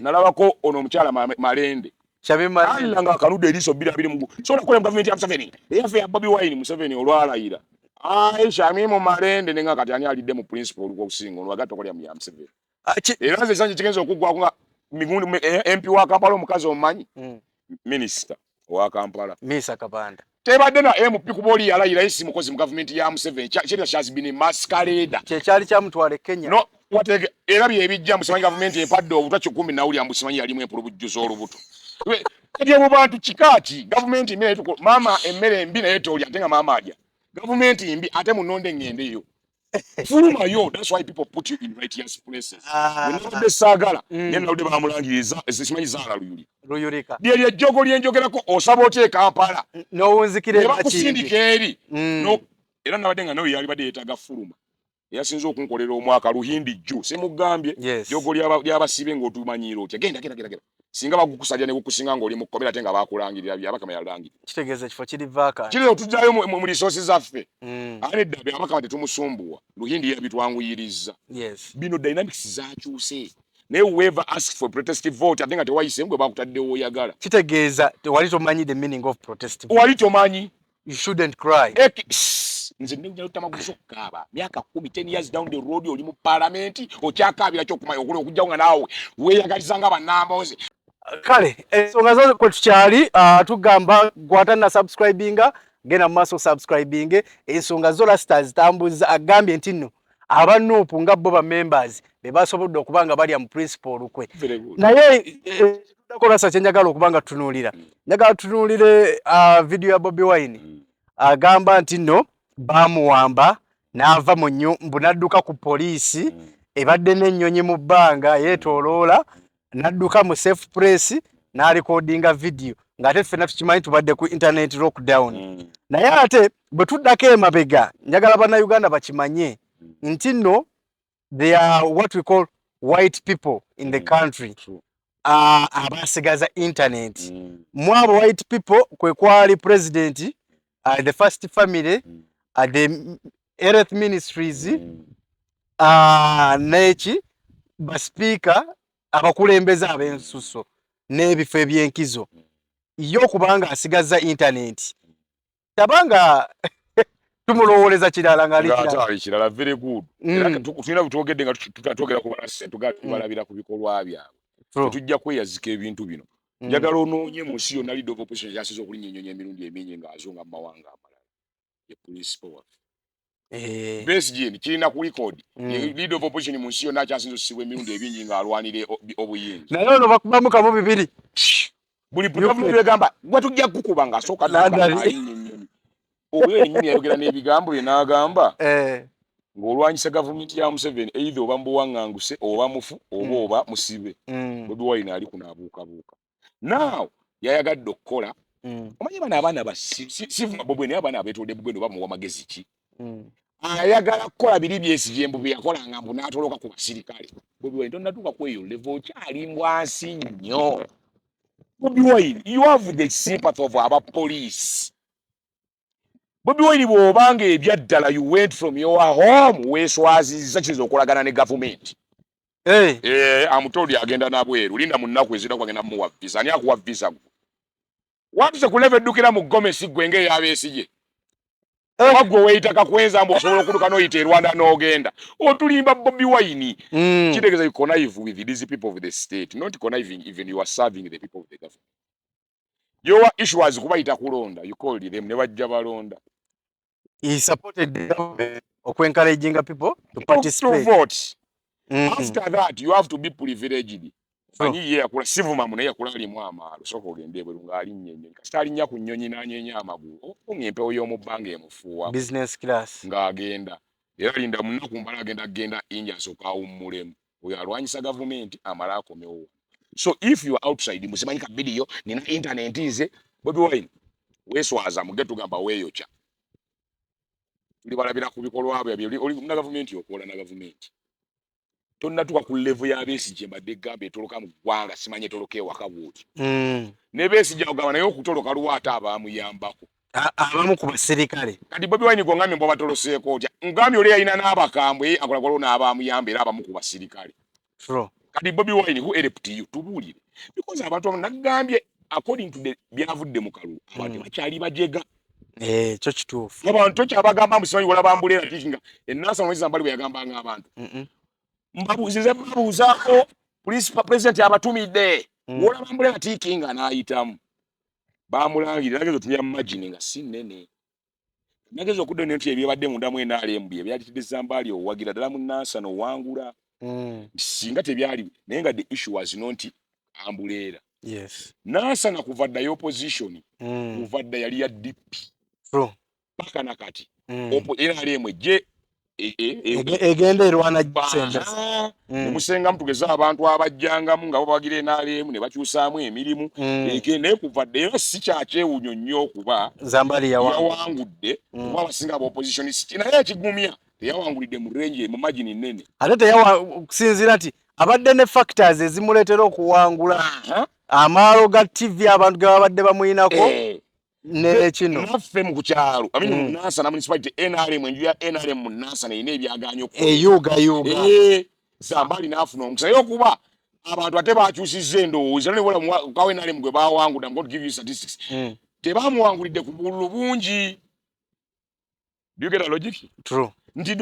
Nalabako ono omukyala Malende. Shamim Malende. Allah nga akanudde eriiso bbiri abiri mu gu. Sobola kukola mu gavumenti ya Museveni. Eyaffe ya Bobi Wine Museveni olwalayira. Ayi Shamim Malende ne nga kati ani alidde mu principal olukwe okusinga ono agatta okulya mu ya Museveni. Era nze ekisanja kigenza okuggwako nga migundi, MP wa Kampala omukazi omumanyi? Minisita wa Kampala. Misa Kabanda. Tebadde na MP kuba oli yalayira ye si mukozi mu gavumenti ya Museveni. Kyerya she has been a masquerader. Kye kyali kyamutwala e Kenya. No, watege, era bye bijja musimanyi gavumenti empadde obutwa kikumi nawulira mbu simanyi yalimu empulubujjuzo olubuto. Kati abo bantu kika ki? Gavumenti mbi naye tuko, maama emmere mbi naye tolya ate nga maama alya. Gavumenti mbi ate munonde ŋŋendeyo. Fulumayo, that's why people put you in righteous places. Bwe nabadde saagala, naye naludde bamulangiriza, simanyi zaala Luyuli. Luyulika. Lyeryo ejjoogo lye njogerako, osaba otya e Kampala? N'owunzikira Ne e bakusindika Makindye. eri. No, era nabadde nga nawe yalibadde yeetaaga fuluma. Eyasinze okunkolera omwaka Luhindi jju, simugambye. Jjoogo ly'abasibe ng'otumanyiira otya. Genda, genda, genda, genda. Singa bagukusalira ne gukusinga ng'oli mu kkomera ate nga baakulangirira Byabakama yalangirira. Kitegeeza ekifo kiri vacant. Kiri otujjayo mu resources zaffe. Ate nedda Byabakama tetumusumbuwa. Luhindi yabitwanguyirizza. Bino dynamics zaakyuse. Naye whoever asked for protest vote ate nga tewayiseemu gwe bakutaddewo oyagala. Kitegeeza wali tomanyi the meaning of protest vote. Wali tomanyi. You shouldn't cry. Nze nja lutamaguzi okukaaba. Myaka 10, 10 years down the road oli mu parliament okyakaabira ky'okumanya okujjawo nga naawe weeyagaliza nga bannambooze. Kale ensonga zo kwe tukyali, tugamba gwata na subscribinga, genda mu maaso subscribinge. Ensonga zo Rasta zitambuza, agambye nti nno aba NUP nga bo ba members be basobodde okuba nga balya mu principal olukwe. Very good. Naye tuddako Rasta kye njagala okuba nga tutunuulira. Njagala tutunuulire video ya Bobi Wine. Agamba nti nno baamuwamba n'ava mu mbu n'adduka ku poliisi ebadde n'ennyonyi mu bbanga yeetooloola, n'adduka mu safe place n'alikodinga video ng'ate ffenna tukimanyi tubadde ku internet lockdown. Naye ate bwe tuddako emabega njagala bannayuganda bakimanye nti nno they are what we call white people in the country. Abasigaza internet. Mu abo white people kwe kwali president, the first family, the Health Ministries, n'eki baspeaker abakulembeze ab'ensuso n'ebifo eby'enkizo. Ye okubanga asigaza internet tabanga tumulowooleza kirala ng'ali Nga kirala. ate ali kirala, very good. Era tulina bwe twogedde nga twogera ku balase, tubalabira ku bikolwa byabwe. Tetujja kweyazika ebintu bino. Njagala onoonye mu nsi yonna leader of opposition gy'asinze okulinnya ennyonyi emirundi emingi ng'azunga mu mawanga amalala. Ye principal waffe. Besigye kirina ku record. Ye leader of opposition mu nsi yonna akyasinze okusibwa emirundi ebingi ng'alwanira obuyinza. Naye ono bakubamu kamu bibiri. Buli gavumenti egamba, gwe tujja kukuba ng'asooka London. n'alinnya ennyonyi. Oyo yennyini yayogera n'ebigambo bye n'agamba ng'olwanyisa gavumenti ya Museveni either oba mubuwaŋŋanguse oba mufu oba oba musibe. Bobi Wine ali kuno abuukabuuka. Now yayagadde okukola. Omanyi bano abaana ba si Bobi Wine, naye abaana abeetolodde Bobi Wine bamuwa magezi ki? Ayagala kukola biri Besigye mbu bye yakolanga mbu n'atoloka ku basirikale. Bobi Wine tonnatuuka ku eyo level, okyali mbwansi nnyo. Bobi Wine, you have the sympathy of abapoliisi. Bobi Wine, bw'obanga ebyaddala you went from your home, weeswazizza, kiyinza okolagana ne gavumenti. Hey. Eh, amutoli agenda nabweru, linda mu nnaku ezirako agenda muwa visa. Ani akuwa visa? Gwe watuse ku level eddukira mu gomesi, gwe ng'eyabeesige. Oba gwe weeyita kakwenza mbu osobola okudduka n'oyita e Rwanda n'ogenda otulimba, Bobi Wine. Kitegeeza you connive with these people of the state, not conniving, even you are serving the people of the government. Your issue was kubayita kulonda, you called them ne bajja balonda. He supported the government okwencouraginga people to to participate. vote. After that you have to be privileged. Manyi ye yakula sivumamu, naye yakula alimu amaalo. Sooka ogende ebweru ng'alinnya ennyonyi, kasita alinnya ku nnyonyi n'anyeenya amagulu, ng'empewo y'omu bbanga emufuuwa. Business class. Ng'agenda era linda munaku mbala agenda kugenda inja, asooka awummulemu oyo alwanyisa gavumenti amale akomewo. So if you are outside, musimanyi ka video nina internet, nze Bobi Wine weeswaza, muge tugamba weeyokya, tuli balabira ku bikolwa bye. Oli na gavumenti, okola na gavumenti, tonnatuuka ku level ya Besigye. Mbadde egamba etoloka mu ggwanga, simanyi etoloka ewaka bwoti. Ne Besigye ogamba naye okutoloka lwate abaamuyambako. Abamu ku basirikale. Kati Bobi Wine gwongambye mbwa batoloseeko otya? Ngambye oli yalina n'abakambwe akolagolo n'abamuyamba era abamu ku basirikale. True. Kati Bobi Wine, who helped you? Tubuulire, because abantu abamu nagambye according to the byavudde mu kalulu, abantu bakyali bajega. Eh, kyo kituufu. Abantu tokyabagamba mbu simanyi walaba mbuleera tikinga enasa mwezi mbali bwe yagambanga abantu. Mbabuuzize, babuuzaako president abatumidde. Wolaba mbuleera tiikinga n'ayitamu bamulangirira, nageza otumya margin nga si nnene. Nageza okudda nti ebyebadde munda mu NRM bye byalitidde Zambaali owagira ddala mu Nansana owangula. Singa tebyali, naye nga the issue was not ambuleera. Nansana kuva dda opposition, kuva dda yali ya DP. True. Paka nakati. NRM ejje Egenda erwana gisembeza. Aha. Ne musengamu, tugeze abantu abajjangamu nga babagira NRM ne bakyusaamu emirimu. Eke naye kuva dda, era si kyakyewunyo nnyo okuba Zambali yawangula. Yawangudde kuba abasinga aba opposition naye ekigumya teyawangulidde mu range, mu margin nnene. Ate teyawa okusinziira nti abadde ne factors ezimuleetera okuwangula, amaalo ga TV abantu ge babadde bamuyinako ne kino. Naffe mu kukyalo, I mean, mu Nansana municipality, NRM, enju ya NRM mu Nansana erina ebyagaanyi okukola. Eyuugayuuga. Eh, Zambaali n'afuna omukisa, naye okuba abantu ate bakyusizza endowooza nebola kawo NRM gwe bawangudde. I'm going to give you statistics. Tebamuwangulidde ku bululu bungi. Do you get a logic? True. Nti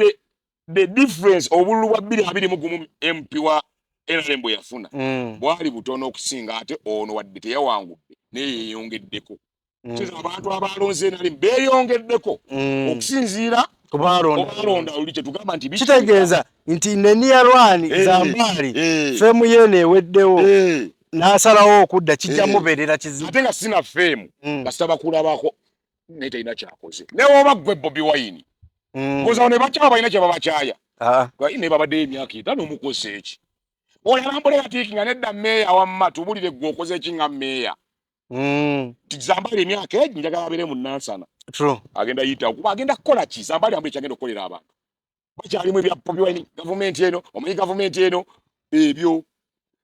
the difference, obululu bwa 221 MP wa NRM bwe yafuna bwali butono okusinga ate ono, wadde teyawangudde naye yeeyongeddeko. Kitegeeza abantu abalonze NRM beeyongeddeko okusinziira kubalonda. Obalonda oli kyetugamba nti Kitegeeza nti neniyalwani Zambaali fame yeeno eweddewo, n'asalawo okudda kijja mubeerera kizibu. Ate nga sina fame, kasita bakulabako naye talina kyakoze, newoba gwe Bobi Wine gozawo ne bakyaba balina kye babakyaya. Ah. Ne babaddeyo emyaka 5 omukoze eki? Olaba mbulera tiiki nga nedda meeya, wamma tubulire gwe okoze eki nga meeya? Nti Zambaali emyaka egi njagala abeere mu Nansana. True. Agenda yitawo kuba agenda kukola ki? Zambaali ambule kyagenda okukolera abantu bakyalimu ebya Bobi Wine, gavumenti eno, omanyi gavumenti eno, ebyo.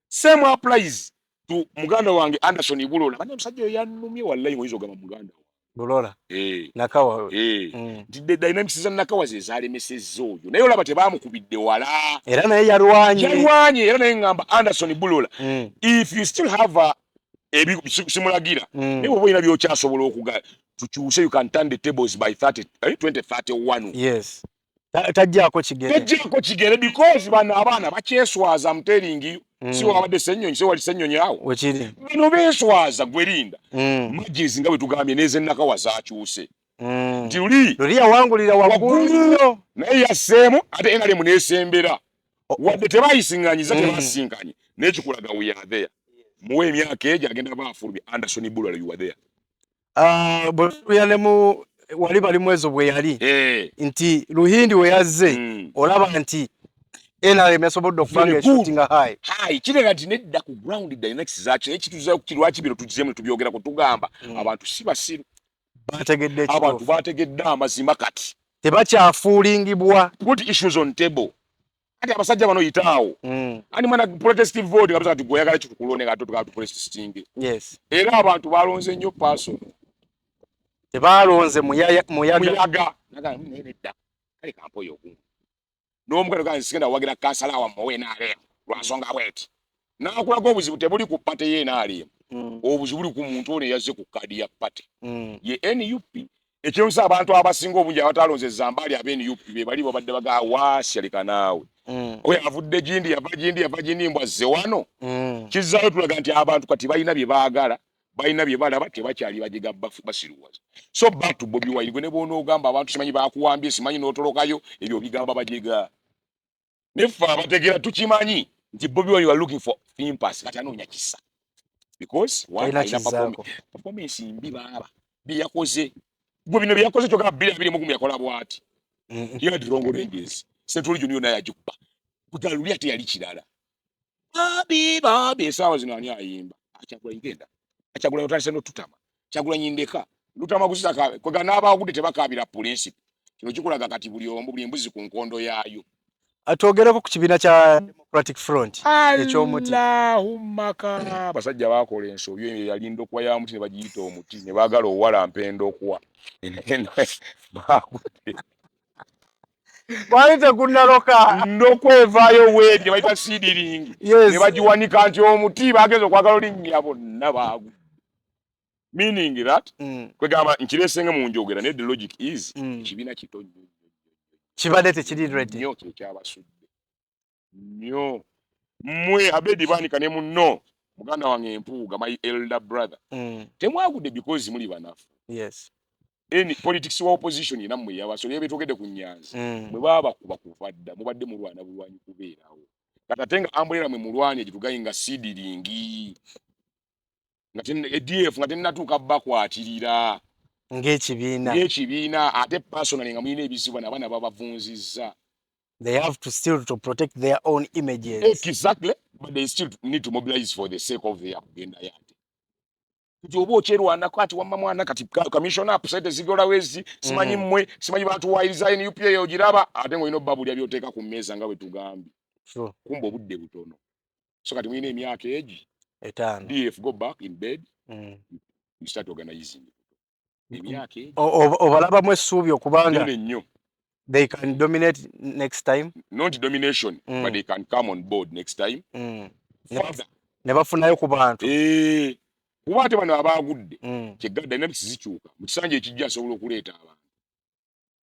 Same applies to muganda wange Anderson Bulola. Bane omusajja oyo yannumye wallahi, oyinza ogamba muganda wange. Bulola. Eh. Nakawa. Eh. Nti the dynamics za Nakawa ze zalemesezza oyo, naye olaba tebamukubidde wala. Era naye yalwanye. Yalwanye era, naye ngamba Anderson Bulola, if you still have a simulagira, naye bwoba olina byokyasobola okuga tukyuse, you can turn the tables by 30, 2031. Yes. Tajjaako kigere. Tajjaako kigere, because bano abaana bakyeswaza. I'm telling you. Si wabadde Ssenyonyi, si wali Ssenyonyi awo? Wekiri. Bino beeswaza. Gwe linda, margins nga bwe tugambye n'ezennakawa zakyuse. Nti luli Luli yawangulira waggulu nnyo. Naye yasseemu ate NRM n'esembera, wadde tebayisiŋŋanyiza, tebasinkanye, naye kikulaga we are there. Muwe emyaka egyo agenda baafulumya Anderson Bulola, you are there. Ah, bwe tulya ne mu wali bali mwezo bwe yali nti Luhindi we yazze, olaba nti NRM yasobodde okuba nga Very good. eshootinga high. Hai, kirega nti nedda ku ground dynamics zakyo, naye kituzayo ku lwaki bino tugizemu ne tubyogerako. Tugamba abantu si basiru. Bategedde Abantu ekituufu. bategedde amazima kati. Tebakyafuulingibwa. Put issues on table. Kati abasajja bano yitaawo ani mwana protestive vote kabisa. Kati gwe oyagala kitukulonde nga tutuka tu protesting. Era abantu balonze nnyo person. Tebalonze Muyaga. Muyaga naga nedda, kale kampoyo ogumu n'omugano gange sigenda wagira kansala wammwe owa NRM lwansonga bweti. Nakulaga obuzibu tebuli ku party ye NRM, obuzibu buli ku muntu ono eyazze ku kaadi ya party ye NUP. Ekirowooza abantu abasinga obungi abatalonze Zambaali aba NUP be bali babadde bagaa waasya naawe, oyo avudde gindi, yava gindi, yava gindi, mbwazze wano. Kizzaayo tulaga nti abantu kati balina bye baagala, balina bye balaba, tebakyali bajega basiruwaza. So back to Bobi Wine, gwe ne bw'onoogamba abantu simanyi bakuwambye, simanyi n'otolokayo, ebyo bigamba bajega. Neffe abategeera tukimanyi nti Bobi Wine, you are looking for sympathy. Kati anoonya kisa because one, Talina alina kizaako. performance mbi baaba bye yakoze. Gwe bino bye yakoze kyogamba 2021 yakola bw'ati. He had wrong ranges. Central Region yonna yagikuba kugaluli, ate yali kirala. Babi babi, esaawa zino ani ayimba? Akyagulanyi genda, Akyagulanyi otandise n'otutama. Kyagulanyi ndeka lutama gusisa kwega n'abaagudde tebakaabira principle. Kino kikulaga kati buli omu, buli embuzi ku nkondo yaayo. Atwogereko ku kibiina kya Democratic Front ekyomuti. Allahumma ka abasajja bakola ensobi eyo. Yali ndokwa ya muti ne bagiyita omuti, ne baagala owalampa endokwa baagudde. Gwali tegunnaloka. Ndokwa evaayo weeri bayita seedling, ne bagiwanika nti omuti, bagenza okwagala olinnya bonna baagudde, meaning that kwegamba nkireesenge mu njogera, naye the logic is ekibiina kito nnyo. Kibadde tekiri ready. Nnyo kyekyabasudde nnyo. Mmwe Abedi Bwanika ne munno muganda wange Empuuga, my elder brother, temwagudde because muli banafu. Any politics wa opposition yena mmwe yabaso naye betwogedde ku nyanzi, bwe baba bakuba kuva dda mubadde mulwana bulwanyi kubeerawo. Kati ate nga umbrella mwe mulwanye gyetugaye nga seedling nga ADF nga tennatuuka bakwatirira ng'ekibiina. Ng'ekibiina, ate personally nga mulina ebizibu n'abaana babavunzizza. They have to still to protect their own images. Exactly, but they still need to mobilize for the sake of their kugendayo. Ate nti oba okyerwanako ati wamma mwana kati commissioner sente zigolawo ezi simanyi mmwe simanyi batuwayiriza NUP eyo ogiraba, ate ng'olina obbabulya by'oteeka ku mmeeza nga bwe tugambye. Kumba obudde butono, so kati mulina emyaka egi 5. DF, go back in bed. You start organizing emyaka egi. Obalabamu essuubi okubanga nene nnyo. They can dominate next time? Not domination, but they can come on board next time further. Ne bafunayo ku bantu. Eh, kuba ate bano abaagudde kyegga dynamics zikyuka mu kisanja ekijja, asobola okuleeta abantu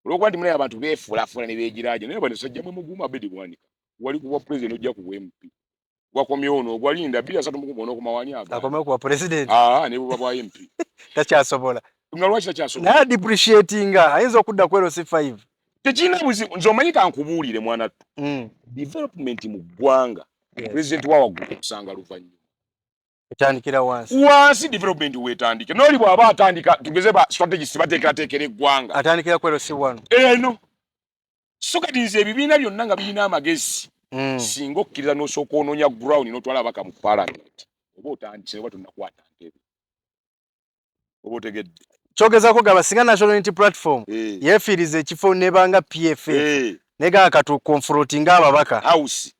olwokuba nti munaye abantu beefuulafuula ne beegiraaja. Naye bano sajja mwe muguuma. Abedi Bwanika wali kubwa president, ojja ku bwa MP wakomyewo n'ogwalinda 2031 onookoma wani aga. Akomewo kuba president. Aa, ne buba bwa MP. Takyasobola. Nga lwaki takyasobola? Naye depreciatinga ayinza okudda ku LC5. Tekirina buzibu. Nze omanyi kankubuulire mwana ttu, development mu ggwanga, president wa waggulu okusanga luvannyuma. Etandikira wansi. Wansi development weetandike n'oli bw'aba atandika, tugeze ba strategist bateekerateekera eggwanga. Atandikira ku LC1. Eno so kati nze ebibiina byonna nga birina amagezi, singa okkiriza n'osooka onoonya ground n'otwala abaka mu parliament, oba otandise oba tonnakwata ntebe, oba otegedde. Kyogezaako gaba singa National Unity Platform yeefiiriza ekifo nebanga PFF, negamba katu confrontinga ababaka. House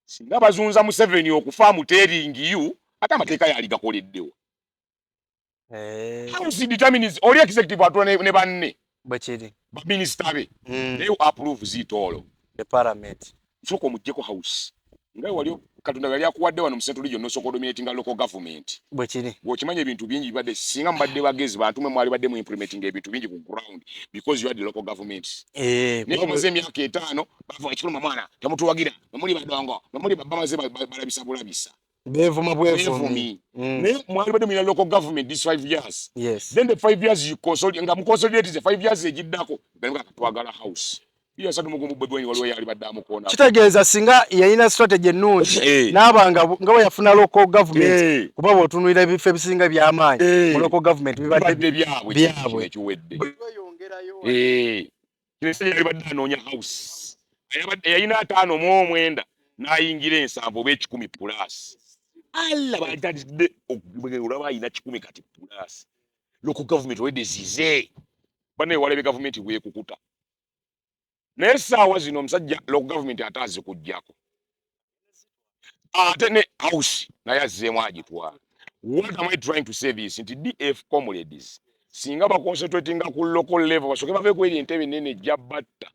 singa bazunza Museveni okufa muteeringiyu, ate amateeka yali gakoleddewa. House determines oli executive atula ne banne Bwe kiri. baminisita be, naye approve zitoolo. The parliament. Sooka omuggyeko house nga wali Katonda yali akuwadde wano mu Central Region, n'osooka odominatinga local government. Bwe kiri. Bw'okimanya ebintu bingi bibadde, singa mubadde bagezi bantu mwe mwali badde mu implementing ebintu bingi ku ground because you had the local governments. Naye bamaze emyaka 5 bava ekikuluma mwana temutuwagira, bamuli badongo, bamuli bamaze balabisa bulabisa. Beevuma bwevumi. Beevumi. Naye mwali badde mulina local government this 5 years. Then the 5 years you consolidate, nga muconsolidate the 5 years egiddako nga twagala house 2031 Bobi Wine waliwo yali badde amukoona. Kitegeeza singa yalina strategy ennungi n'aba nga bwe yafuna local government, kuba bw'otunuulira ebifo ebisinga eby'amaanyi mu local government bibadde bibadde byabwe. Byabwe. Kino ekiwedde. Bweyongerayo. Kino ekisajja yali badde anoonya house. Yalina 59 n'ayingira 70 oba 100 plus. Alla batandikidde olaba ayina 100 kati plus local government already zize banaye walabye gavumenti bwekukuta. Naye essaawa zino omusajja local government ate azikugjako, ate ne house naye azzeemu agitwala. What am I trying to say? This nti DF comrades Singa baconcentratinga ku local level, basooke bave ku eri entebe nene ejja batta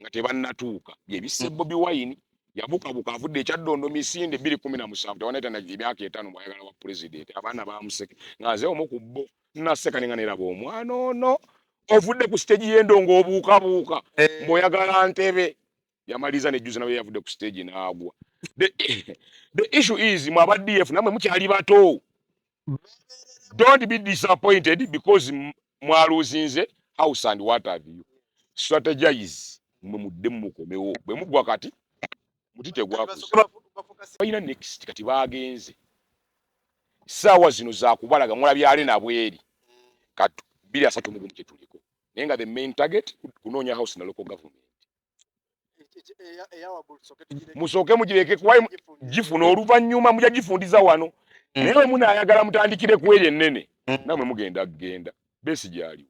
nga tebannatuuka. Byebisse Bobi Wine yabukabuka avudde ekyaddondo misinde 2017, tewanaita emyaka 5 bwayagala wa president. Abaana bamuseke nga nze omu ku bo naseka nenga neraba omwana ono ovudde ku stage y'endongo obuukabuuka mbw'oyagala ntebe. Yamaliza nejjuza nawe yavudde ku stage n'agwa. The issue is, mwe aba DF namwe mukyali bato, don't be disappointed because mwaluzinze house and what have you. Strategize, mwe muddemu mukomewo. Bwe muggwa kati muti tegwakuze, balina next. Kati bagenze saawa zino zakubalaga mulabyale nabweri kati 2031 kyetuliko, naye nga the main target kunoonya house na local government. Musooke mugireke kuba gifuna oluvannyuma mujja gifundiza wano. Naye bwe munaayagala mutandikire ku eri ennene, namwe mugenda kugenda. Besigye aliwo.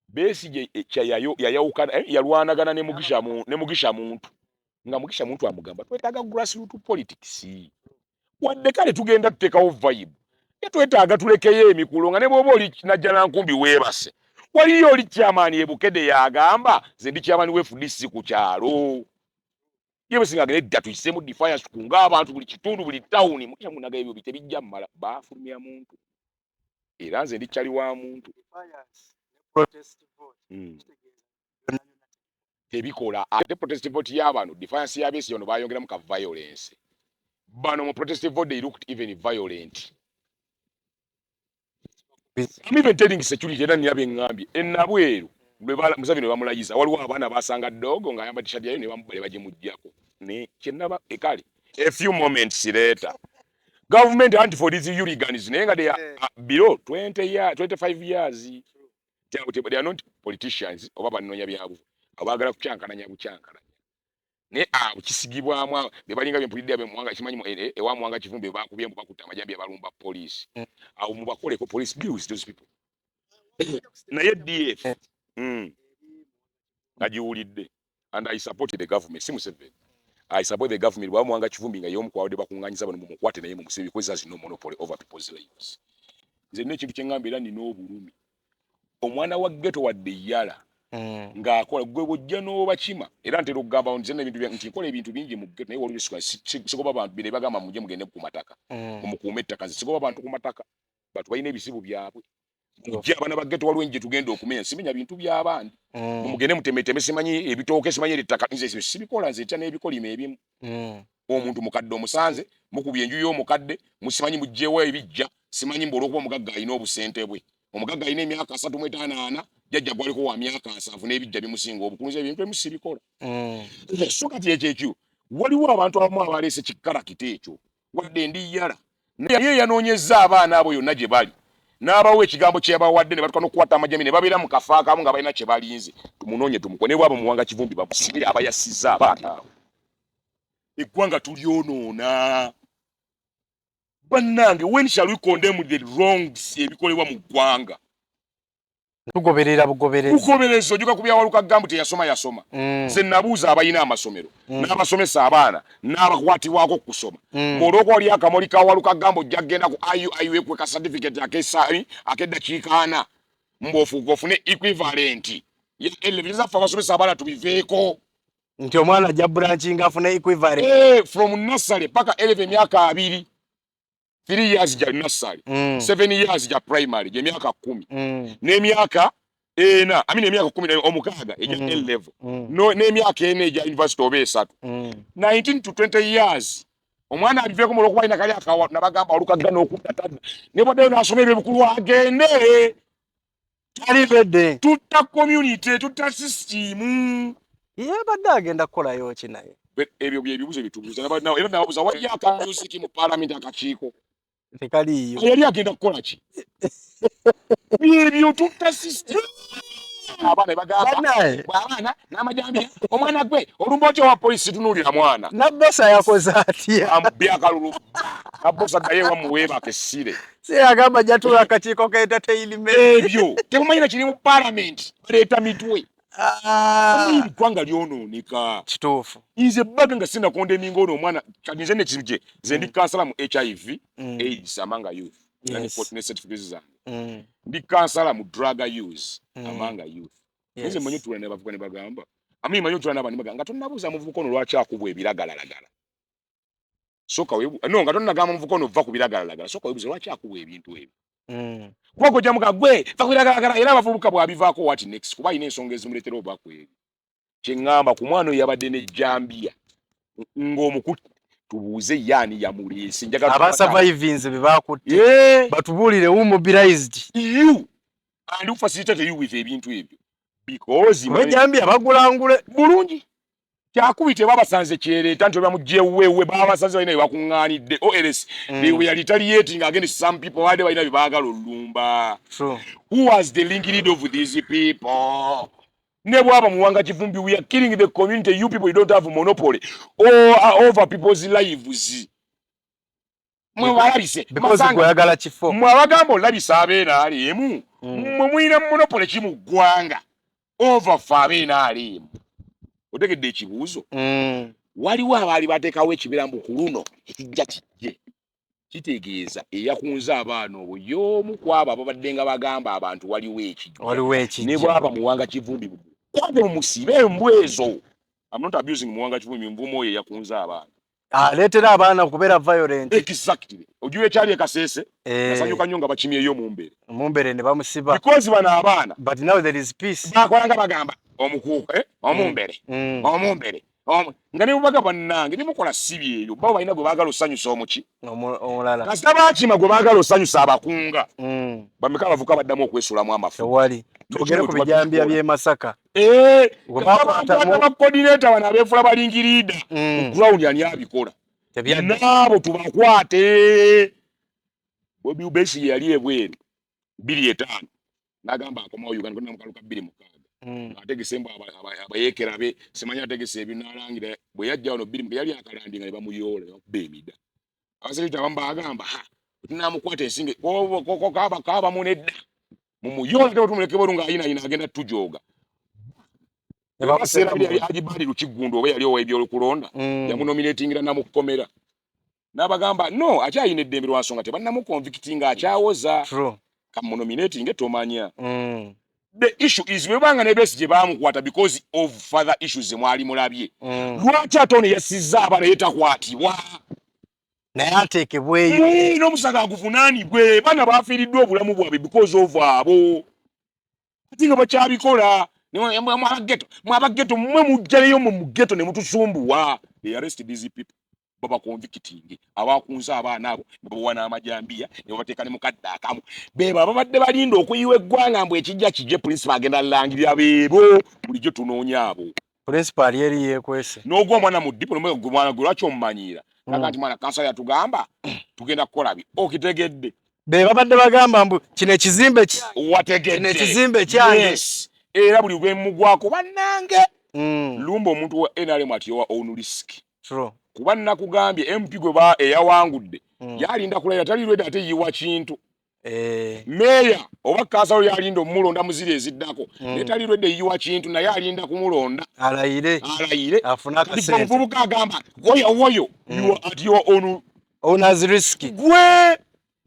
Besigye yayawukana, yalwanagana ne Mugisha Muntu, nga Mugisha Muntu amugamba twetaaga grassroot politics, wadde kale tugenda tuteekawo vibe, twetaaga tulekeyo emikulo nga ne bw'oba oli Najjanankumbi weebase, waliyo oli chairman ebukedde yagamba nze ndi chairman wa FDC ku kyalo. Ye bwe singa nedda tuyisemu defiance tukunga abantu buli kitundu, buli tawuni. Mugisha munaga ebyo tebijja mmala baafulumya Muntu, era nze ndi kyali wa Muntu. Tebikola. Ate protest vote y'abano, defiance ya Besigye bano bayongeramu ka violence. Bano mu protest vote they looked even violent. I'm even telling security, era nina byeŋŋambye enabweru Museveni lwe bamulayiza, waliwo abaana basanga ddogo ng'ayambadde t-shirt yayo ne bamuba ne bagimuggyako. Ne kyenaba ekale a few moments later government hunt for these hooligans, naye nga they are below 20 years, 25 years. They are not politicians oba banoonya byabufu, abaagala kukyankalanya bukyankalanya. Naye abo kisigibwamu be balinga byempulidde abe Muwanga kimanyi ewa Muwanga Kivumbi bakubye mbu bakutte amajambi abalumba poliisi. Awo mubakoleko, police deal with those people. Naye DF nagiwulidde and I support the government, si Museveni. I support the government. Bwaba Muwanga Kivumbi nga y'omu kwabadde bakuŋŋaanyiza bano, mumukwate naye mumusibe because has no monopoly over people's lives. Nze nina ekintu kye ŋŋamba era nina obulumi. Omwana wa ghetto wadde yala ng'akola gwe bw'ojja n'obakima, era ntera okugamba nze n'ebintu nti nkola ebintu bingi mu ghetto, naye waliwo sigoba bantu bino bagamba mujje mugende ku mataka, mumukuume ettaka. Nze sigoba bantu ku mataka, bantu balina ebizibu byabwe. Mujje abaana ba ghetto, waliwo enje tugenda okumenya, simenya bintu by'abandi. Mugende mutemeteme simanyi ebitooke, simanyi ettaka, nze ebyo sibikola. Nze ntya n'ebikolimo ebimu. Omuntu mukadde omusanze mukubye enju y'omukadde, musimanyi muggyewo ebijja, simanyi mbu olw'okuba omugagga alina obusente bwe. Omugagga alina emyaka 35, jjajja gwaliko wa myaka 70 n'ebijja bimusinga obukulu. Nze ebintu ebimu sibikola. So kati ekyo ekyo waliwo abantu abamu abaleese kikarakita ekyo, wadde ndi yala, naye yanoonyezza abaana abo yonna gye bali n'abawa ekigambo kye yabawadde ne batuka n'okukwata amajambi ne babeera mu kafo akamu nga balina kye balinze. Tumunoonye tumukwe, ne bwaba Muwanga Kivumbi bamusibire abayasizza abaana abo. Eggwanga tulyonoona bannange. When shall we condemn the wrongs ebikolebwa mu ggwanga? Tugoberera bugoberezi. Bugoberezi. Ojuka ku byawaluka gambu teyasoma yasoma. Nze nabuuza abalina amasomero n'abasomesa abaana n'abakwatibwako okusoma, ng'olwokuba oli akamoli ka Waluka gambo ojja kugenda ku IUIU ekweka certificate ak'esaani ak'eddakiika 40 mbw'ofuuka ofune equivalent ya A level. Zaffe abasomesa abaana tubiveeko. Nti omwana ajja branching afune equivalent. From nursery paka 11, emyaka 20, 3 years gya nursery, 7 years gya primary, gyemyaka 10, n'emyaka 4, I mean emyaka 16 egya A level, no n'emyaka 4 egya university oba 3, 19 to 20 years omwana abiveeko mu lwokuba alina kali akawa nabagamba olukagga n'okudda tadda ne bwaddeyo n'asoma ebyo ebikulu agende. Tali ready. Tutta community, tutta system. Ye abadde agenda kukolayo ki naye? Ebyo byebibuzo byetubuuza. Era nababuuza, waliyo akamusiki mu paalamenti akakiiko? Tekaliiyo. Yali agenda kukola ki? Byebyo, tutta system. Abaana bagamba Bannaye. Abaana n'amajambiya, omwana gwe olumba otya wa polisi? Tunuulira mwana. Nabbosa yakoze atya? Amubye akalulu. Nabbosa ddayo ewammwe weebaka essire. Si yagamba ajja tuula akakiiko ka entertainment? Ebyo temumanyi na kiri mu paalamenti, baleeta mitwe. Ah. Eggwanga lyonooneka. Kituufu. Nze baga nga sinacondemninga ono omwana. Kati nze nekizibu gye nze ndi kansala mu HIV AIDS among youth. Ne certificates zange. Ndi counselor mu drug use among youth. Nze mmanyi otuula ne bavuga ne bagamba, ami manyi otuula n'abantu ne bagamba nga tonnabuuza muvubuka ono lwaki akubwa ebiragalalagala. Sooka no, nga tonnagamba muvubuka ono vva ku biragalalagala, sooka weebuuze lwaki akubwa ebintu ebyo. Kuba gojja muga gwe va ku biragalalagala, era abavubuka bw'abivaako, what next? Kuba alina ensonga ezimuleetera oba ku ebyo. Kye ŋŋamba ku mwana oyo yabadde n'ejjambiya ng'omukutte, tubuuze yaani yamuleese. Njagala Abasurvivinze be bakutte batubuulire who mobilized you and who facilitated you with ebintu ebyo, because Kuba ejjambiya bagulangule. Bulungi kyakubi tebabasanze kyereeta nti bamuggyewewe, babasanze balina bye bakuŋŋaanidde ors. They were retaliating against some people babadde balina bye baagala olumba. Who was the link leader of these people? Ne bwaba Muwanga Kivumbi, we are killing the community. You people, you don't have monopoly or, over people's lives. Mwe balabise Because gweyagala kifo. Mwe abagamba olabisa ab'NRM, mwe mulina monopoly ki mu ggwanga over ffe ab'NRM? Otegedde ekibuuzo? Waliwo abaali bateekawo ekibirambo ku luno ekijja kijje kitegeeza eyakunze abaana obwo y'omu ku abo ababadde nga bagamba abantu waliwo ekijja. Waliwo Ne ekijja. bwaba Muwanga Kivumbi, kwate mumusibe embwa ezo. I'm not abusing Muwanga Kivumbi, nvumo oyo eyakunze abaana. Aleetera abaana okubeera violent. Exactly. Ojuba ekyali ekaseese, nasanyuka nnyo nga bakimyeyo Mumbere. Mumbere ne bamusiba. Because bano abaana But now there is peace. bakola nga bagamba omukuuka, eh? Omumbere, omumbere, nga ne bubaga bannange nemukola si byeyo, babo balina gwe baagala osanyusa omuki Omulala. Kasita bakima gwe baagala osanyusa abakunga. Bameka abavuka baddamu okwesulamu amafu? Tewali. Twogere ku bijambiya by'e Masaka. Gwe bakwatamu- Bacoordinator bano abeefula ba ring leader ground, ani abikola? Tebyadda. Naabo tubakwate. Bobi Besigye yali ebweru 2005 n'agamba akomawo Uganda namukaluka 2006, ategese mbu abayeekera be simanyi ategese ebyo n'alangira. Bwe yajja wano bbiri yali akalandinga ne bamuyoola ne bakuba emida. Abaserikale abamu bagamba, ha, tunamukwata ensinge kaba kabamu nedda mumuyoola tebe tumuleke bweru ng'ayinayina agenda tujooga. Ne bamuteeka Ebiseera biri yali Agibali Lukiggundu oba yali ow'ebyokulonda, yamunominatingira namukomera n'abagamba no akyayina eddembe lwa nsonga tebannamuconvictinga akyawoza. Kamunominatinge tomanya. The issue is bwebanga ne Besigye baamukwata because of further issues ze mwali mulabye, lwaki ate ono yasizza abaana ye takwatibwa? Naye ateekebweyo. N'omusango aguvunaanibwe. Baana bafiiriddwa obulamu bwabwe because of abo, ate nga bakyabikola. Mwabaghetto, mwabaghetto mmwe mujjaleyo mu mughetto ne mutusumbuwa. They arrest these people, babaconvicting abakunze abaana abo ne babawa n'amajambiya ne babateeka ne mukadde akamu. Beebo ababadde balinda okuyiwa eggwanga mbu ekijja kijje, principal agenda langirira. Beebo bulijjo tunoonya abo. Principal ali eri yeekwese. N'ogwa omwana mu ddipo nomwe mwana gwe lwaki omumanyiira? Naga nti mwana kansala yatugamba tugenda kukola bi okitegedde. Be babadde bagamba mbu kino ekizimbe Wategedde? Kino ekizimbe kyange. Yes. Era buli lwemugwako bannange, lumba omuntu wa NRM at your own risk. Kuba nakugambye MP gwe ba eyawangudde yalinda kulayira, tali ready ate yiwa kintu. Meeya oba kansala yalinda omulonda muziri eziddako, naye tali ready yiwa kintu, naye alinda kumulonda alayire. Alayire. Afune Kati akasente. omuvubuka agamba woyo woyo, you are at your own owner's risk. Gwe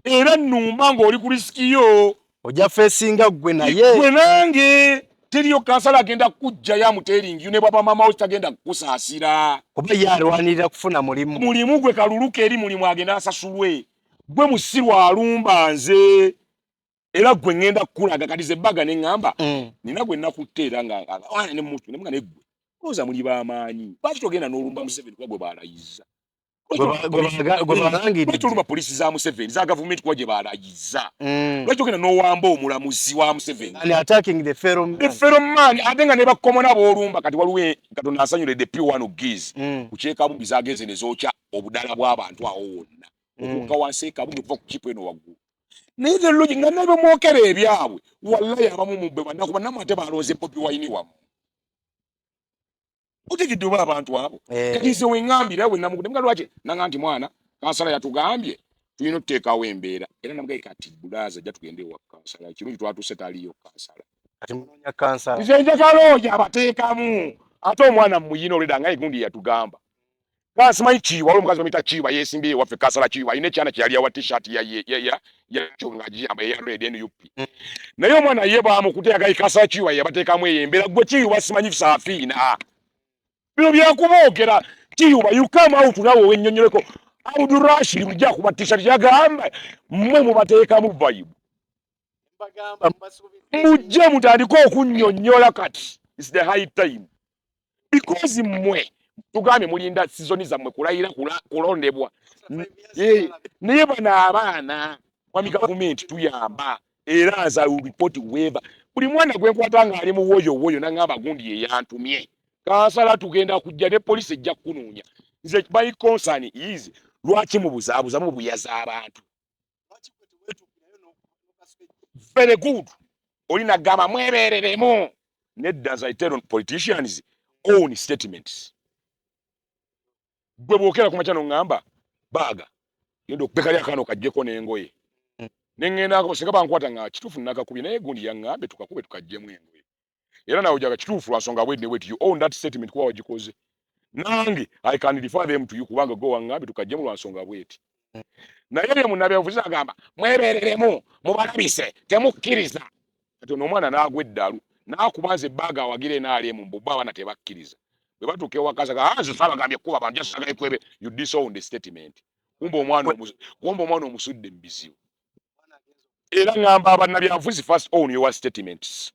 era nnumba ng'oli ku risk yo. Ojja feesinga ggwe naye. Gwe nange teriyo kansala agenda kujjayo amuteringiyo ne bwaba mama wo tagenda kukusaasira. Kuba ye alwanirira kufuna mulimu. Mulimu gwe kaluluka eri mulimu agenda asasulwe. Gwe musiru alumba nze era gwe ŋŋenda kukulaga. Kati ze baga ne ŋŋamba nina gwe nakutte era nga ne mutu ne muga ne gwe olowooza muli b'amaanyi, lwaki togenda n'olumba Museveni kuba gwe baalayiza? Gwe balangiridde. Lwaki olumba polisi za Museveni, za gavumenti, kuba gye baalayiza? Lwaki ogenda n'owamba omulamuzi wa Museveni? And attacking the fellow The man. fellow man, ate nga ne bakomona b'olumba. Kati waliwo Katonda asanyuledde P1 giz ku kyekabumbi zagenze ne zookya obudala bw'abantu awo wonna okukka wansi ekabumbi okuva ku kipu eno waggulu. Naye the logic nga nabe mwokera ebyabwe, wallahi abamu mubbe bannaku bannamu ate balonze Bobi Wine wammwe. Otegedde oba abantu abo? Kati nze weŋŋambira we namugudde mga lwaki nanga nti mwana kansala yatugambye tulina otuteekawo embeera, era namugaye kati bulaaza jja tugende ewa kansala. Ekirungi twatuuse taliyo kansala. Kati munoonya kansala. Nze njagala oyo abateekamu ate omwana muyina olweda nga egundi yatugamba. Kansimanyi Kiyiwa, waliwo omukazi bamuyita Kiyiwa, yeesimbye ewaffe, Kasala Kiyiwa, alina ekyana kye yali awa T-shirt ya ya yakyo ng'agiyamba eya red NUP. Naye omwana ye baamukute yagayi Kasala Kiyiwa yabateekamu eyo embeera. Gwe Kiyiwa simanyi Saafiina. Bino byakuboogera Kiyiwa, you come out naawe wennyonnyoleko. Abdurashid bulijjo akuba T-shirt yagamba mmwe mubateekamu vibe. Mujje mutandike okunnyonnyola kati. It's the high time. Because mmwe tugambye mulinda sizoni zammwe kulayira kulondebwa. Naye bano abaana mwami gavumenti tuyamba era nze I will report whoever. Buli mwana gwe nkwata ng'ali mu woyo woyo n'aŋŋamba gundi ye yantumye. Kansala tugenda kujja ne poliisi ejja kukunoonya. Nze my concern is lwaki mubuzaabuza mubuyaza abantu. Very good. Oli nagamba mwebereremu. Nedda nze I tell politicians own statements. Gwe bw'okeera ku makya n'oŋŋamba baaga genda okube kali akaana okaggyeko n'engoye. Ne ŋŋenda singa bankwata nga kituufu nakakubye naye gundi yaŋŋambye tukakube tukaggyemu engoye. Era nawe ojaga kituufu lwa nsonga bweti ne bweti, you own that statement kuba wagikoze. Nange I can refer them to you kubanga gwe waŋŋambye tukaggyemu lwa nsonga bweti. Naye ye munnabyabufuzi agamba mwebereremu mubalabise temukkiriza. Kati ono omwana n'agwa eddalu n'akuba nze ebbaaga awagira NRM mbu bo abaana tebakkiriza. Bwe batuuka ewaka saka nze saabagambye kukuba bantu just sagala kwebe, you disown the statement. Kumbe omwana omusudde mu bizibu. Era ŋŋamba abannabyabufuzi first own your statements.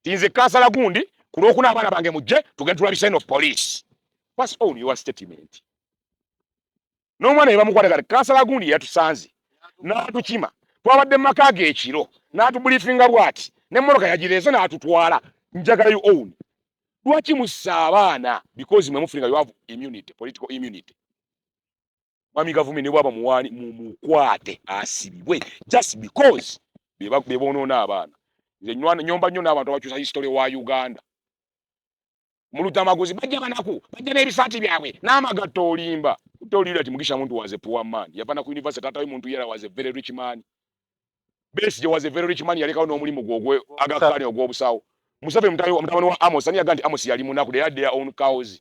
Nze kansala gundi ku lwokuna abaana bange mujje tugende tulabise of police. First own your statement. N'omwana ye bamukwata kati kansala gundi yatusanze n'atukima, twabadde mu maka ge ekiro n'atubriefinga bw'ati n'emmotoka yagireese n'atutwala. Njagala you own. Lwaki mussa abaana? Because mwe mufeelinga you have immunity, political immunity. Mwami gavumenti ne bwaba muwaani mumukwate asibibwe just because be boonoona abaana. Nze nyomba nnyo n'abantu abakyusa history wa Uganda. Mulutamaguzi bajja banaku bajja n'ebisaati byabwe n'amagatto olimba. Toliira ti Mugisha Muntu was a poor man. Yava na ku university tata we muntu yera was a very rich man. Besigye was a very rich man, yalekawo n'omulimu gwe ogwe agakkaani ogw'obusawo. Museveni mutabani wa Amos, ani yaga nti Amos yali munaku, they had their own cows.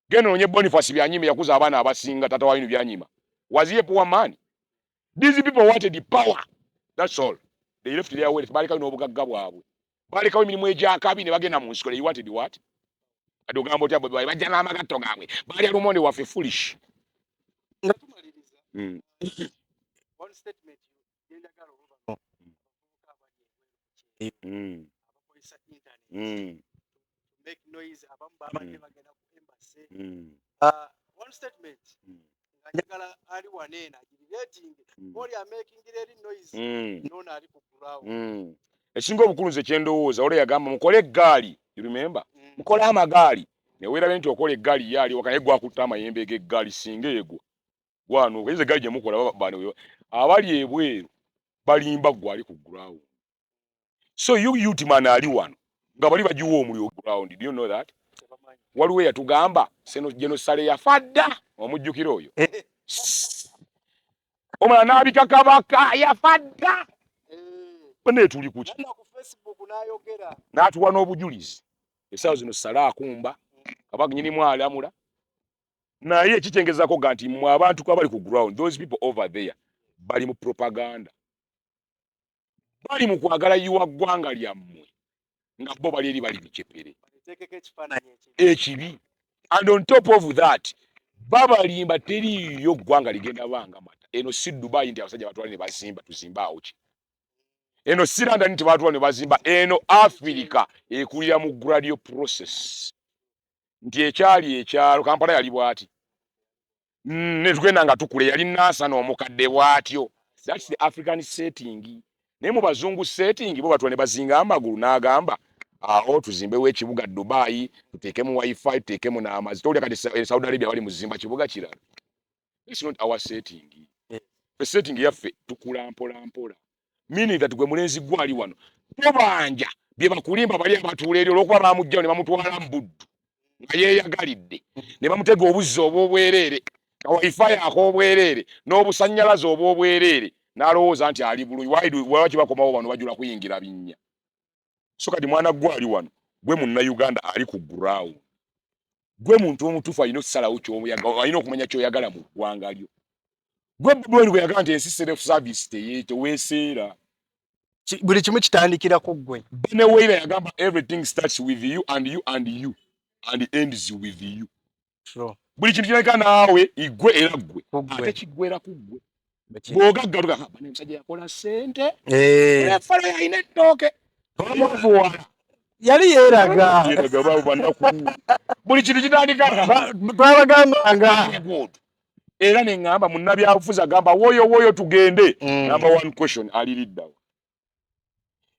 Genda onye Boniface Byanyima yakuza abaana abasinga tata wa Yinu Byanyima. Was he a poor man? These people wanted the power. That's all. They left their wealth. Balekawo n'obugagga bwabwe. Balekawo emirimu egy'akabi ne bagenda mu nsiko. They wanted what? Kati ogamba otya bwe bajja n'amagatto gaabwe. Baalya lumonde waffe foolish. Nga tumaliriza, one statement gye njagala oba bano abavubuka abali ebweru ku kyeyo abakozesa internet to make noise, abamu babadde bagenda ku embassy. One statement nga njagala ali wano eno agirelatinge oli amakingira eri noise n'ono ali ku ground. Ekisinga obukulu nze kyendowooza olwo yagamba mukole eggaali, you remember? Mukole amagaali neweerabe nti okola eggaali ye ali waka naye gwakutta amayembe g'eggaali singa egwa gwanuuka eyinza eggaali gye mukola bano abali ebweru balimba gwe ali ku ground. So you youth man ali wano nga bali bagiwa omuliro ground, do you know that? Tebamanyi. Waliwo eyatugamba seno General yafa dda, omujjukira oyo omulala n'abika kabaka yafa dda. Bane tuli kuki? Nadda ku Facebook n'ayogera. N'atuwa n'obujulizi. Essaawa zino Sala akumba kabaka nyinimu alamula, naye ekikyengezaako ga nti mmwe abantu abali ku ground, those people over there bali mu propaganda, bali mu kwagala yiwa ggwanga lyammwe nga bo bali eri bali bicepere. Bateekeko ekifaananyi ekibi. Ekibi. And on top of that babalimba teriiyo ggwanga ligenda banga mata. Eno si Dubai nti abasajja batwale ne bazimba, tuzimbe awo ki? Eno si London nti batwala ne bazimba. Eno Africa ekulira mu gradual process nti ekyali ekyalo Kampala yali bwati, ne tugenda nga tukula yali Nansana omukadde bw'atyo. That's the African setting. Naye mu bazungu setting bo batwala ne bazinga amagulu n'agamba awo tuzimbewo ekibuga Dubai, tuteekemu wifi, tuteekemu n'amazzi. Towulira kati Saudi Arabia bali muzimba kibuga kirala. It's not our setting. Ffe setting yaffe tukula mpola mpola, meaning that gwe mulenzi gwali wano tobanja bye bakulimba bali abatuula eri olw'okuba bamuggyawo ne bamutwala mu Buddu nga yeeyagalidde ne bamutega obuzzi obw'obwereere, ka wifi ak'obwereere n'obusannyalaze obw'obwereere n'alowooza nti ali bulungi. Lwaki bakomawo bano bajula kuyingira binnya? So kati mwana gwe ali wano, gwe Munnayuganda ali ku ground, Gwe muntu omutuufu alina okusalawo kyoyagala, alina okumanya kyoyagala mu ggwanga lyo. Gwe Bobi Wine bwe yagamba nti ensi self service teweeseera. Buli kimu kitandikira ku ggwe. Bunny Wailer yagamba everything starts with you and you and you and ends with you. True. Buli kintu kirabika naawe igwe era ggwe Ku ggwe. ate kiggwera ku ggwe. Bwe kiri. Bw'ogagga tuga bane omusajja yakola ssente Eh. era falo yalina ettooke twamuvuwala. Yali yeeraga. Yeeraga baabo banaku. Buli kintu kitandika Twabagambanga. Good. Era ne ŋŋamba munnabyabufuzi agamba woyo woyo tugende. Number one question aliriddawa.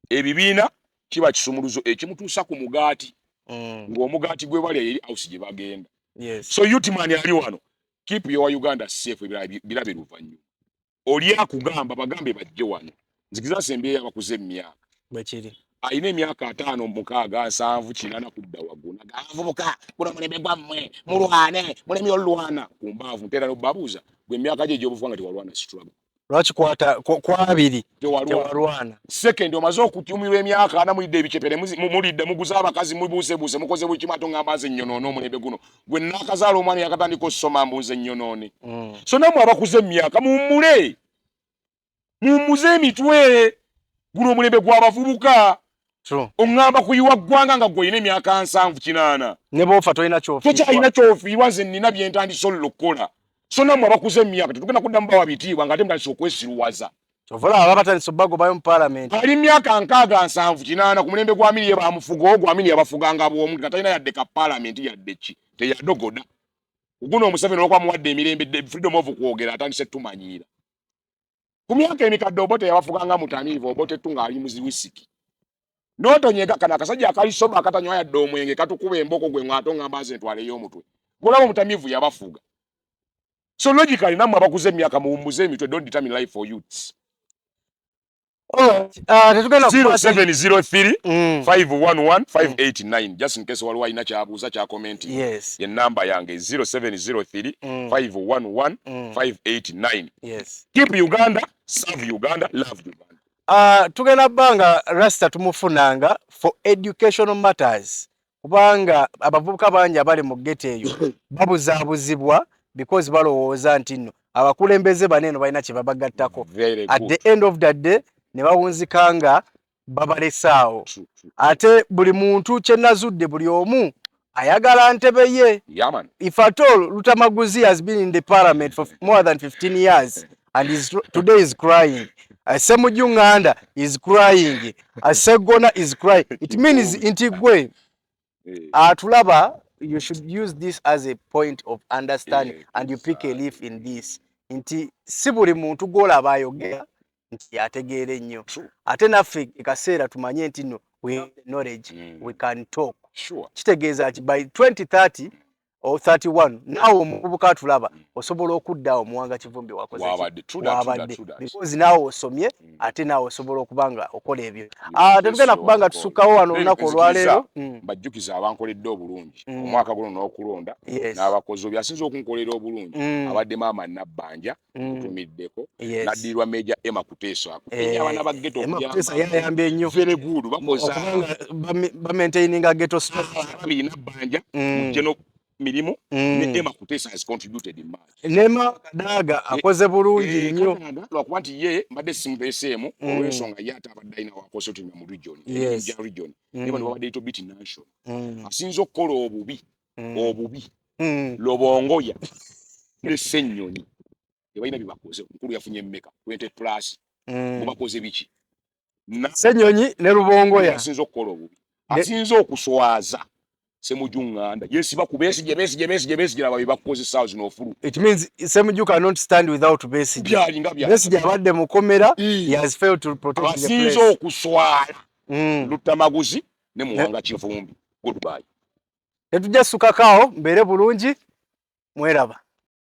Ebibiina kiba kisumuluzo ekimutuusa ku mugaati ng'omugaati gwe balya eri house gye bagenda. So Utiman ali wano, keep your Uganda safe, ebirala birabe luvannyuma. Oli akugamba bagambe bajje wano. Nzikiza nsembyeyo abakuze emyaka. Bwe kiri. Alina emyaka 5, 6, 7, 8 kudda waggulu. Abavubuka guno mulembe gwammwe mulwane, mulemye olulwana ku mbaavu. Nteera n'obabuuza gwe emyaka gye egy'obuvubuka nga tewalwana struggle. Lwaki kwata ku abiri Tewalwana. Tewalwana. Second, omaze okutyumirwa emyaka 40 mulidde ebicepere, mulidde muguze abakazi mubuusebuuse mukoze buli kimu ate ongamba nze nnyonoone omulembe guno. Gwe nnaakazaala omwana yakatandika okusoma mbu nze nnyonoone. So nammwe abakuze emyaka muwummule. Muwummuze emitwe. Guno omulembe gw'abavubuka. True. Oŋŋamba kuyiwa ggwanga nga gwe olina emyaka 7, 8. Ne bw'ofa tolina ky'ofiirwa. Tokyalina ky'ofiirwa, nze nnina bye ntandise okukola. So nammwe abakuze emyaka tetugenda kuddamu bawa bitiibwa ng'ate mutandise okwesiruwaza. Kyova olaba batandise obbagobayo mu paalamenti. Ali myaka 6, 7, 8 ku mulembe gwa Amini ye bamufuga, ogwo Amini yabafuganga bw'omu nga talina yadde ka paalamenti yadde ki, teyadogoda. Guno Omuseveni olw'okuba amuwadde emirembe, freedom of kwogera, atandise tumanyiira. Ku myaka emikadde Obote yabafuganga mutamiivu, Obote tu ng'ali muzi wisiki. N'otonyega kano akasajja akali soba akatanywa yadde omwenge katukuba emboko gwe ng'ate ongamba nze ntwaleyo omutwe. Gw'olaba omutamiivu yabafuga. So logically nammwe abakuze emyaka muwummuze emitwe, don't determine life for youths. Tetugenda kukwata- 0703 511 589, just in case waliwo alina kyabuuza kya comment. Yes. Ye namba yange 0703 511 589. Yes. Keep Uganda, serve Uganda, love Uganda. Tugenda bbanga Rasta tumufunanga for educational matters, kubanga abavubuka bangi abali mu ghetto eyo babuzaabuzibwa because balowooza nti nno abakulembeze bano eno balina kye babagattako. Very At good. the end of the day ne bawunzika nga babalesaawo. True, true. Ate buli muntu kye nazudde, buli omu ayagala ntebe ye. Yeah, man. If at all Lutamaguzi has been in the parliament for more than 15 years and is today is crying. Ssemujju Nganda is crying. Sseggona is crying. It means nti gwe atulaba, you should use this as a point of understanding and you pick a leaf in this. Nti si buli muntu gw'olaba ayogera nti ategeera ennyo. True. Ate naffe ekaseera tumanye nti no, we have the knowledge, we can talk. Kitegeeza ki by 2030 or 31 naawe omuvubuka atulaba osobola okudda awo Muwanga Kivumbi wakoze ki? Wabadde. True that, true that, Wabadde. true that. Because naawe osomye ate naawe osobola okuba nga okola ebyo. Tetugenda Yes, kuba nga tusukkawo wano Then olunaku nzikiriza olwaleero. Mbajjukiza abankoledde obulungi omwaka guno n'okulonda n'abakozi obi asinza okunkolera obulungi abadde maama Nabbanja ntumiddeko n'addirirwa Meja Emma Kuteesa akupenya abaana ba ghetto. Emma okuyamba. Kuteesa yayambye nnyo. Very good, bakoze okubanga bamaintaininga ghetto story. Babiri, Nabbanja mujje mirimu ne Emma Kuteesa has contributed much. Nema Kadaga akoze bulungi nnyo. Kadaga, lwakuba nti ye mbadde simupeeseemu olw'ensonga ye ate abadde alina wakonsultinga mu region ja region naye bano babadde little bit national. Asinza okukola obubi obubi Lubongoya ne Ssennyonyi tebalina bye bakoze. Omukulu yafunye mmeka? 20 plus. Mubakoze biki? Ssennyonyi ne Lubongoya. Asinza okukola obubi, asinza okuswaza Ssemujju Nganda yesiba ku Besigye, Besigye, Besigye, Besigye, laba bye bakukoze essaawa zino ofulu. It means Ssemujju cannot stand without Besigye. Byalinga bya Besigye abadde mukomera, he has failed to protect the asinza place. okuswala Luttamaguzi ne Muwanga Kivumbi. Goodbye. Tetujja sukakaawo, mbeere bulungi, mweraba.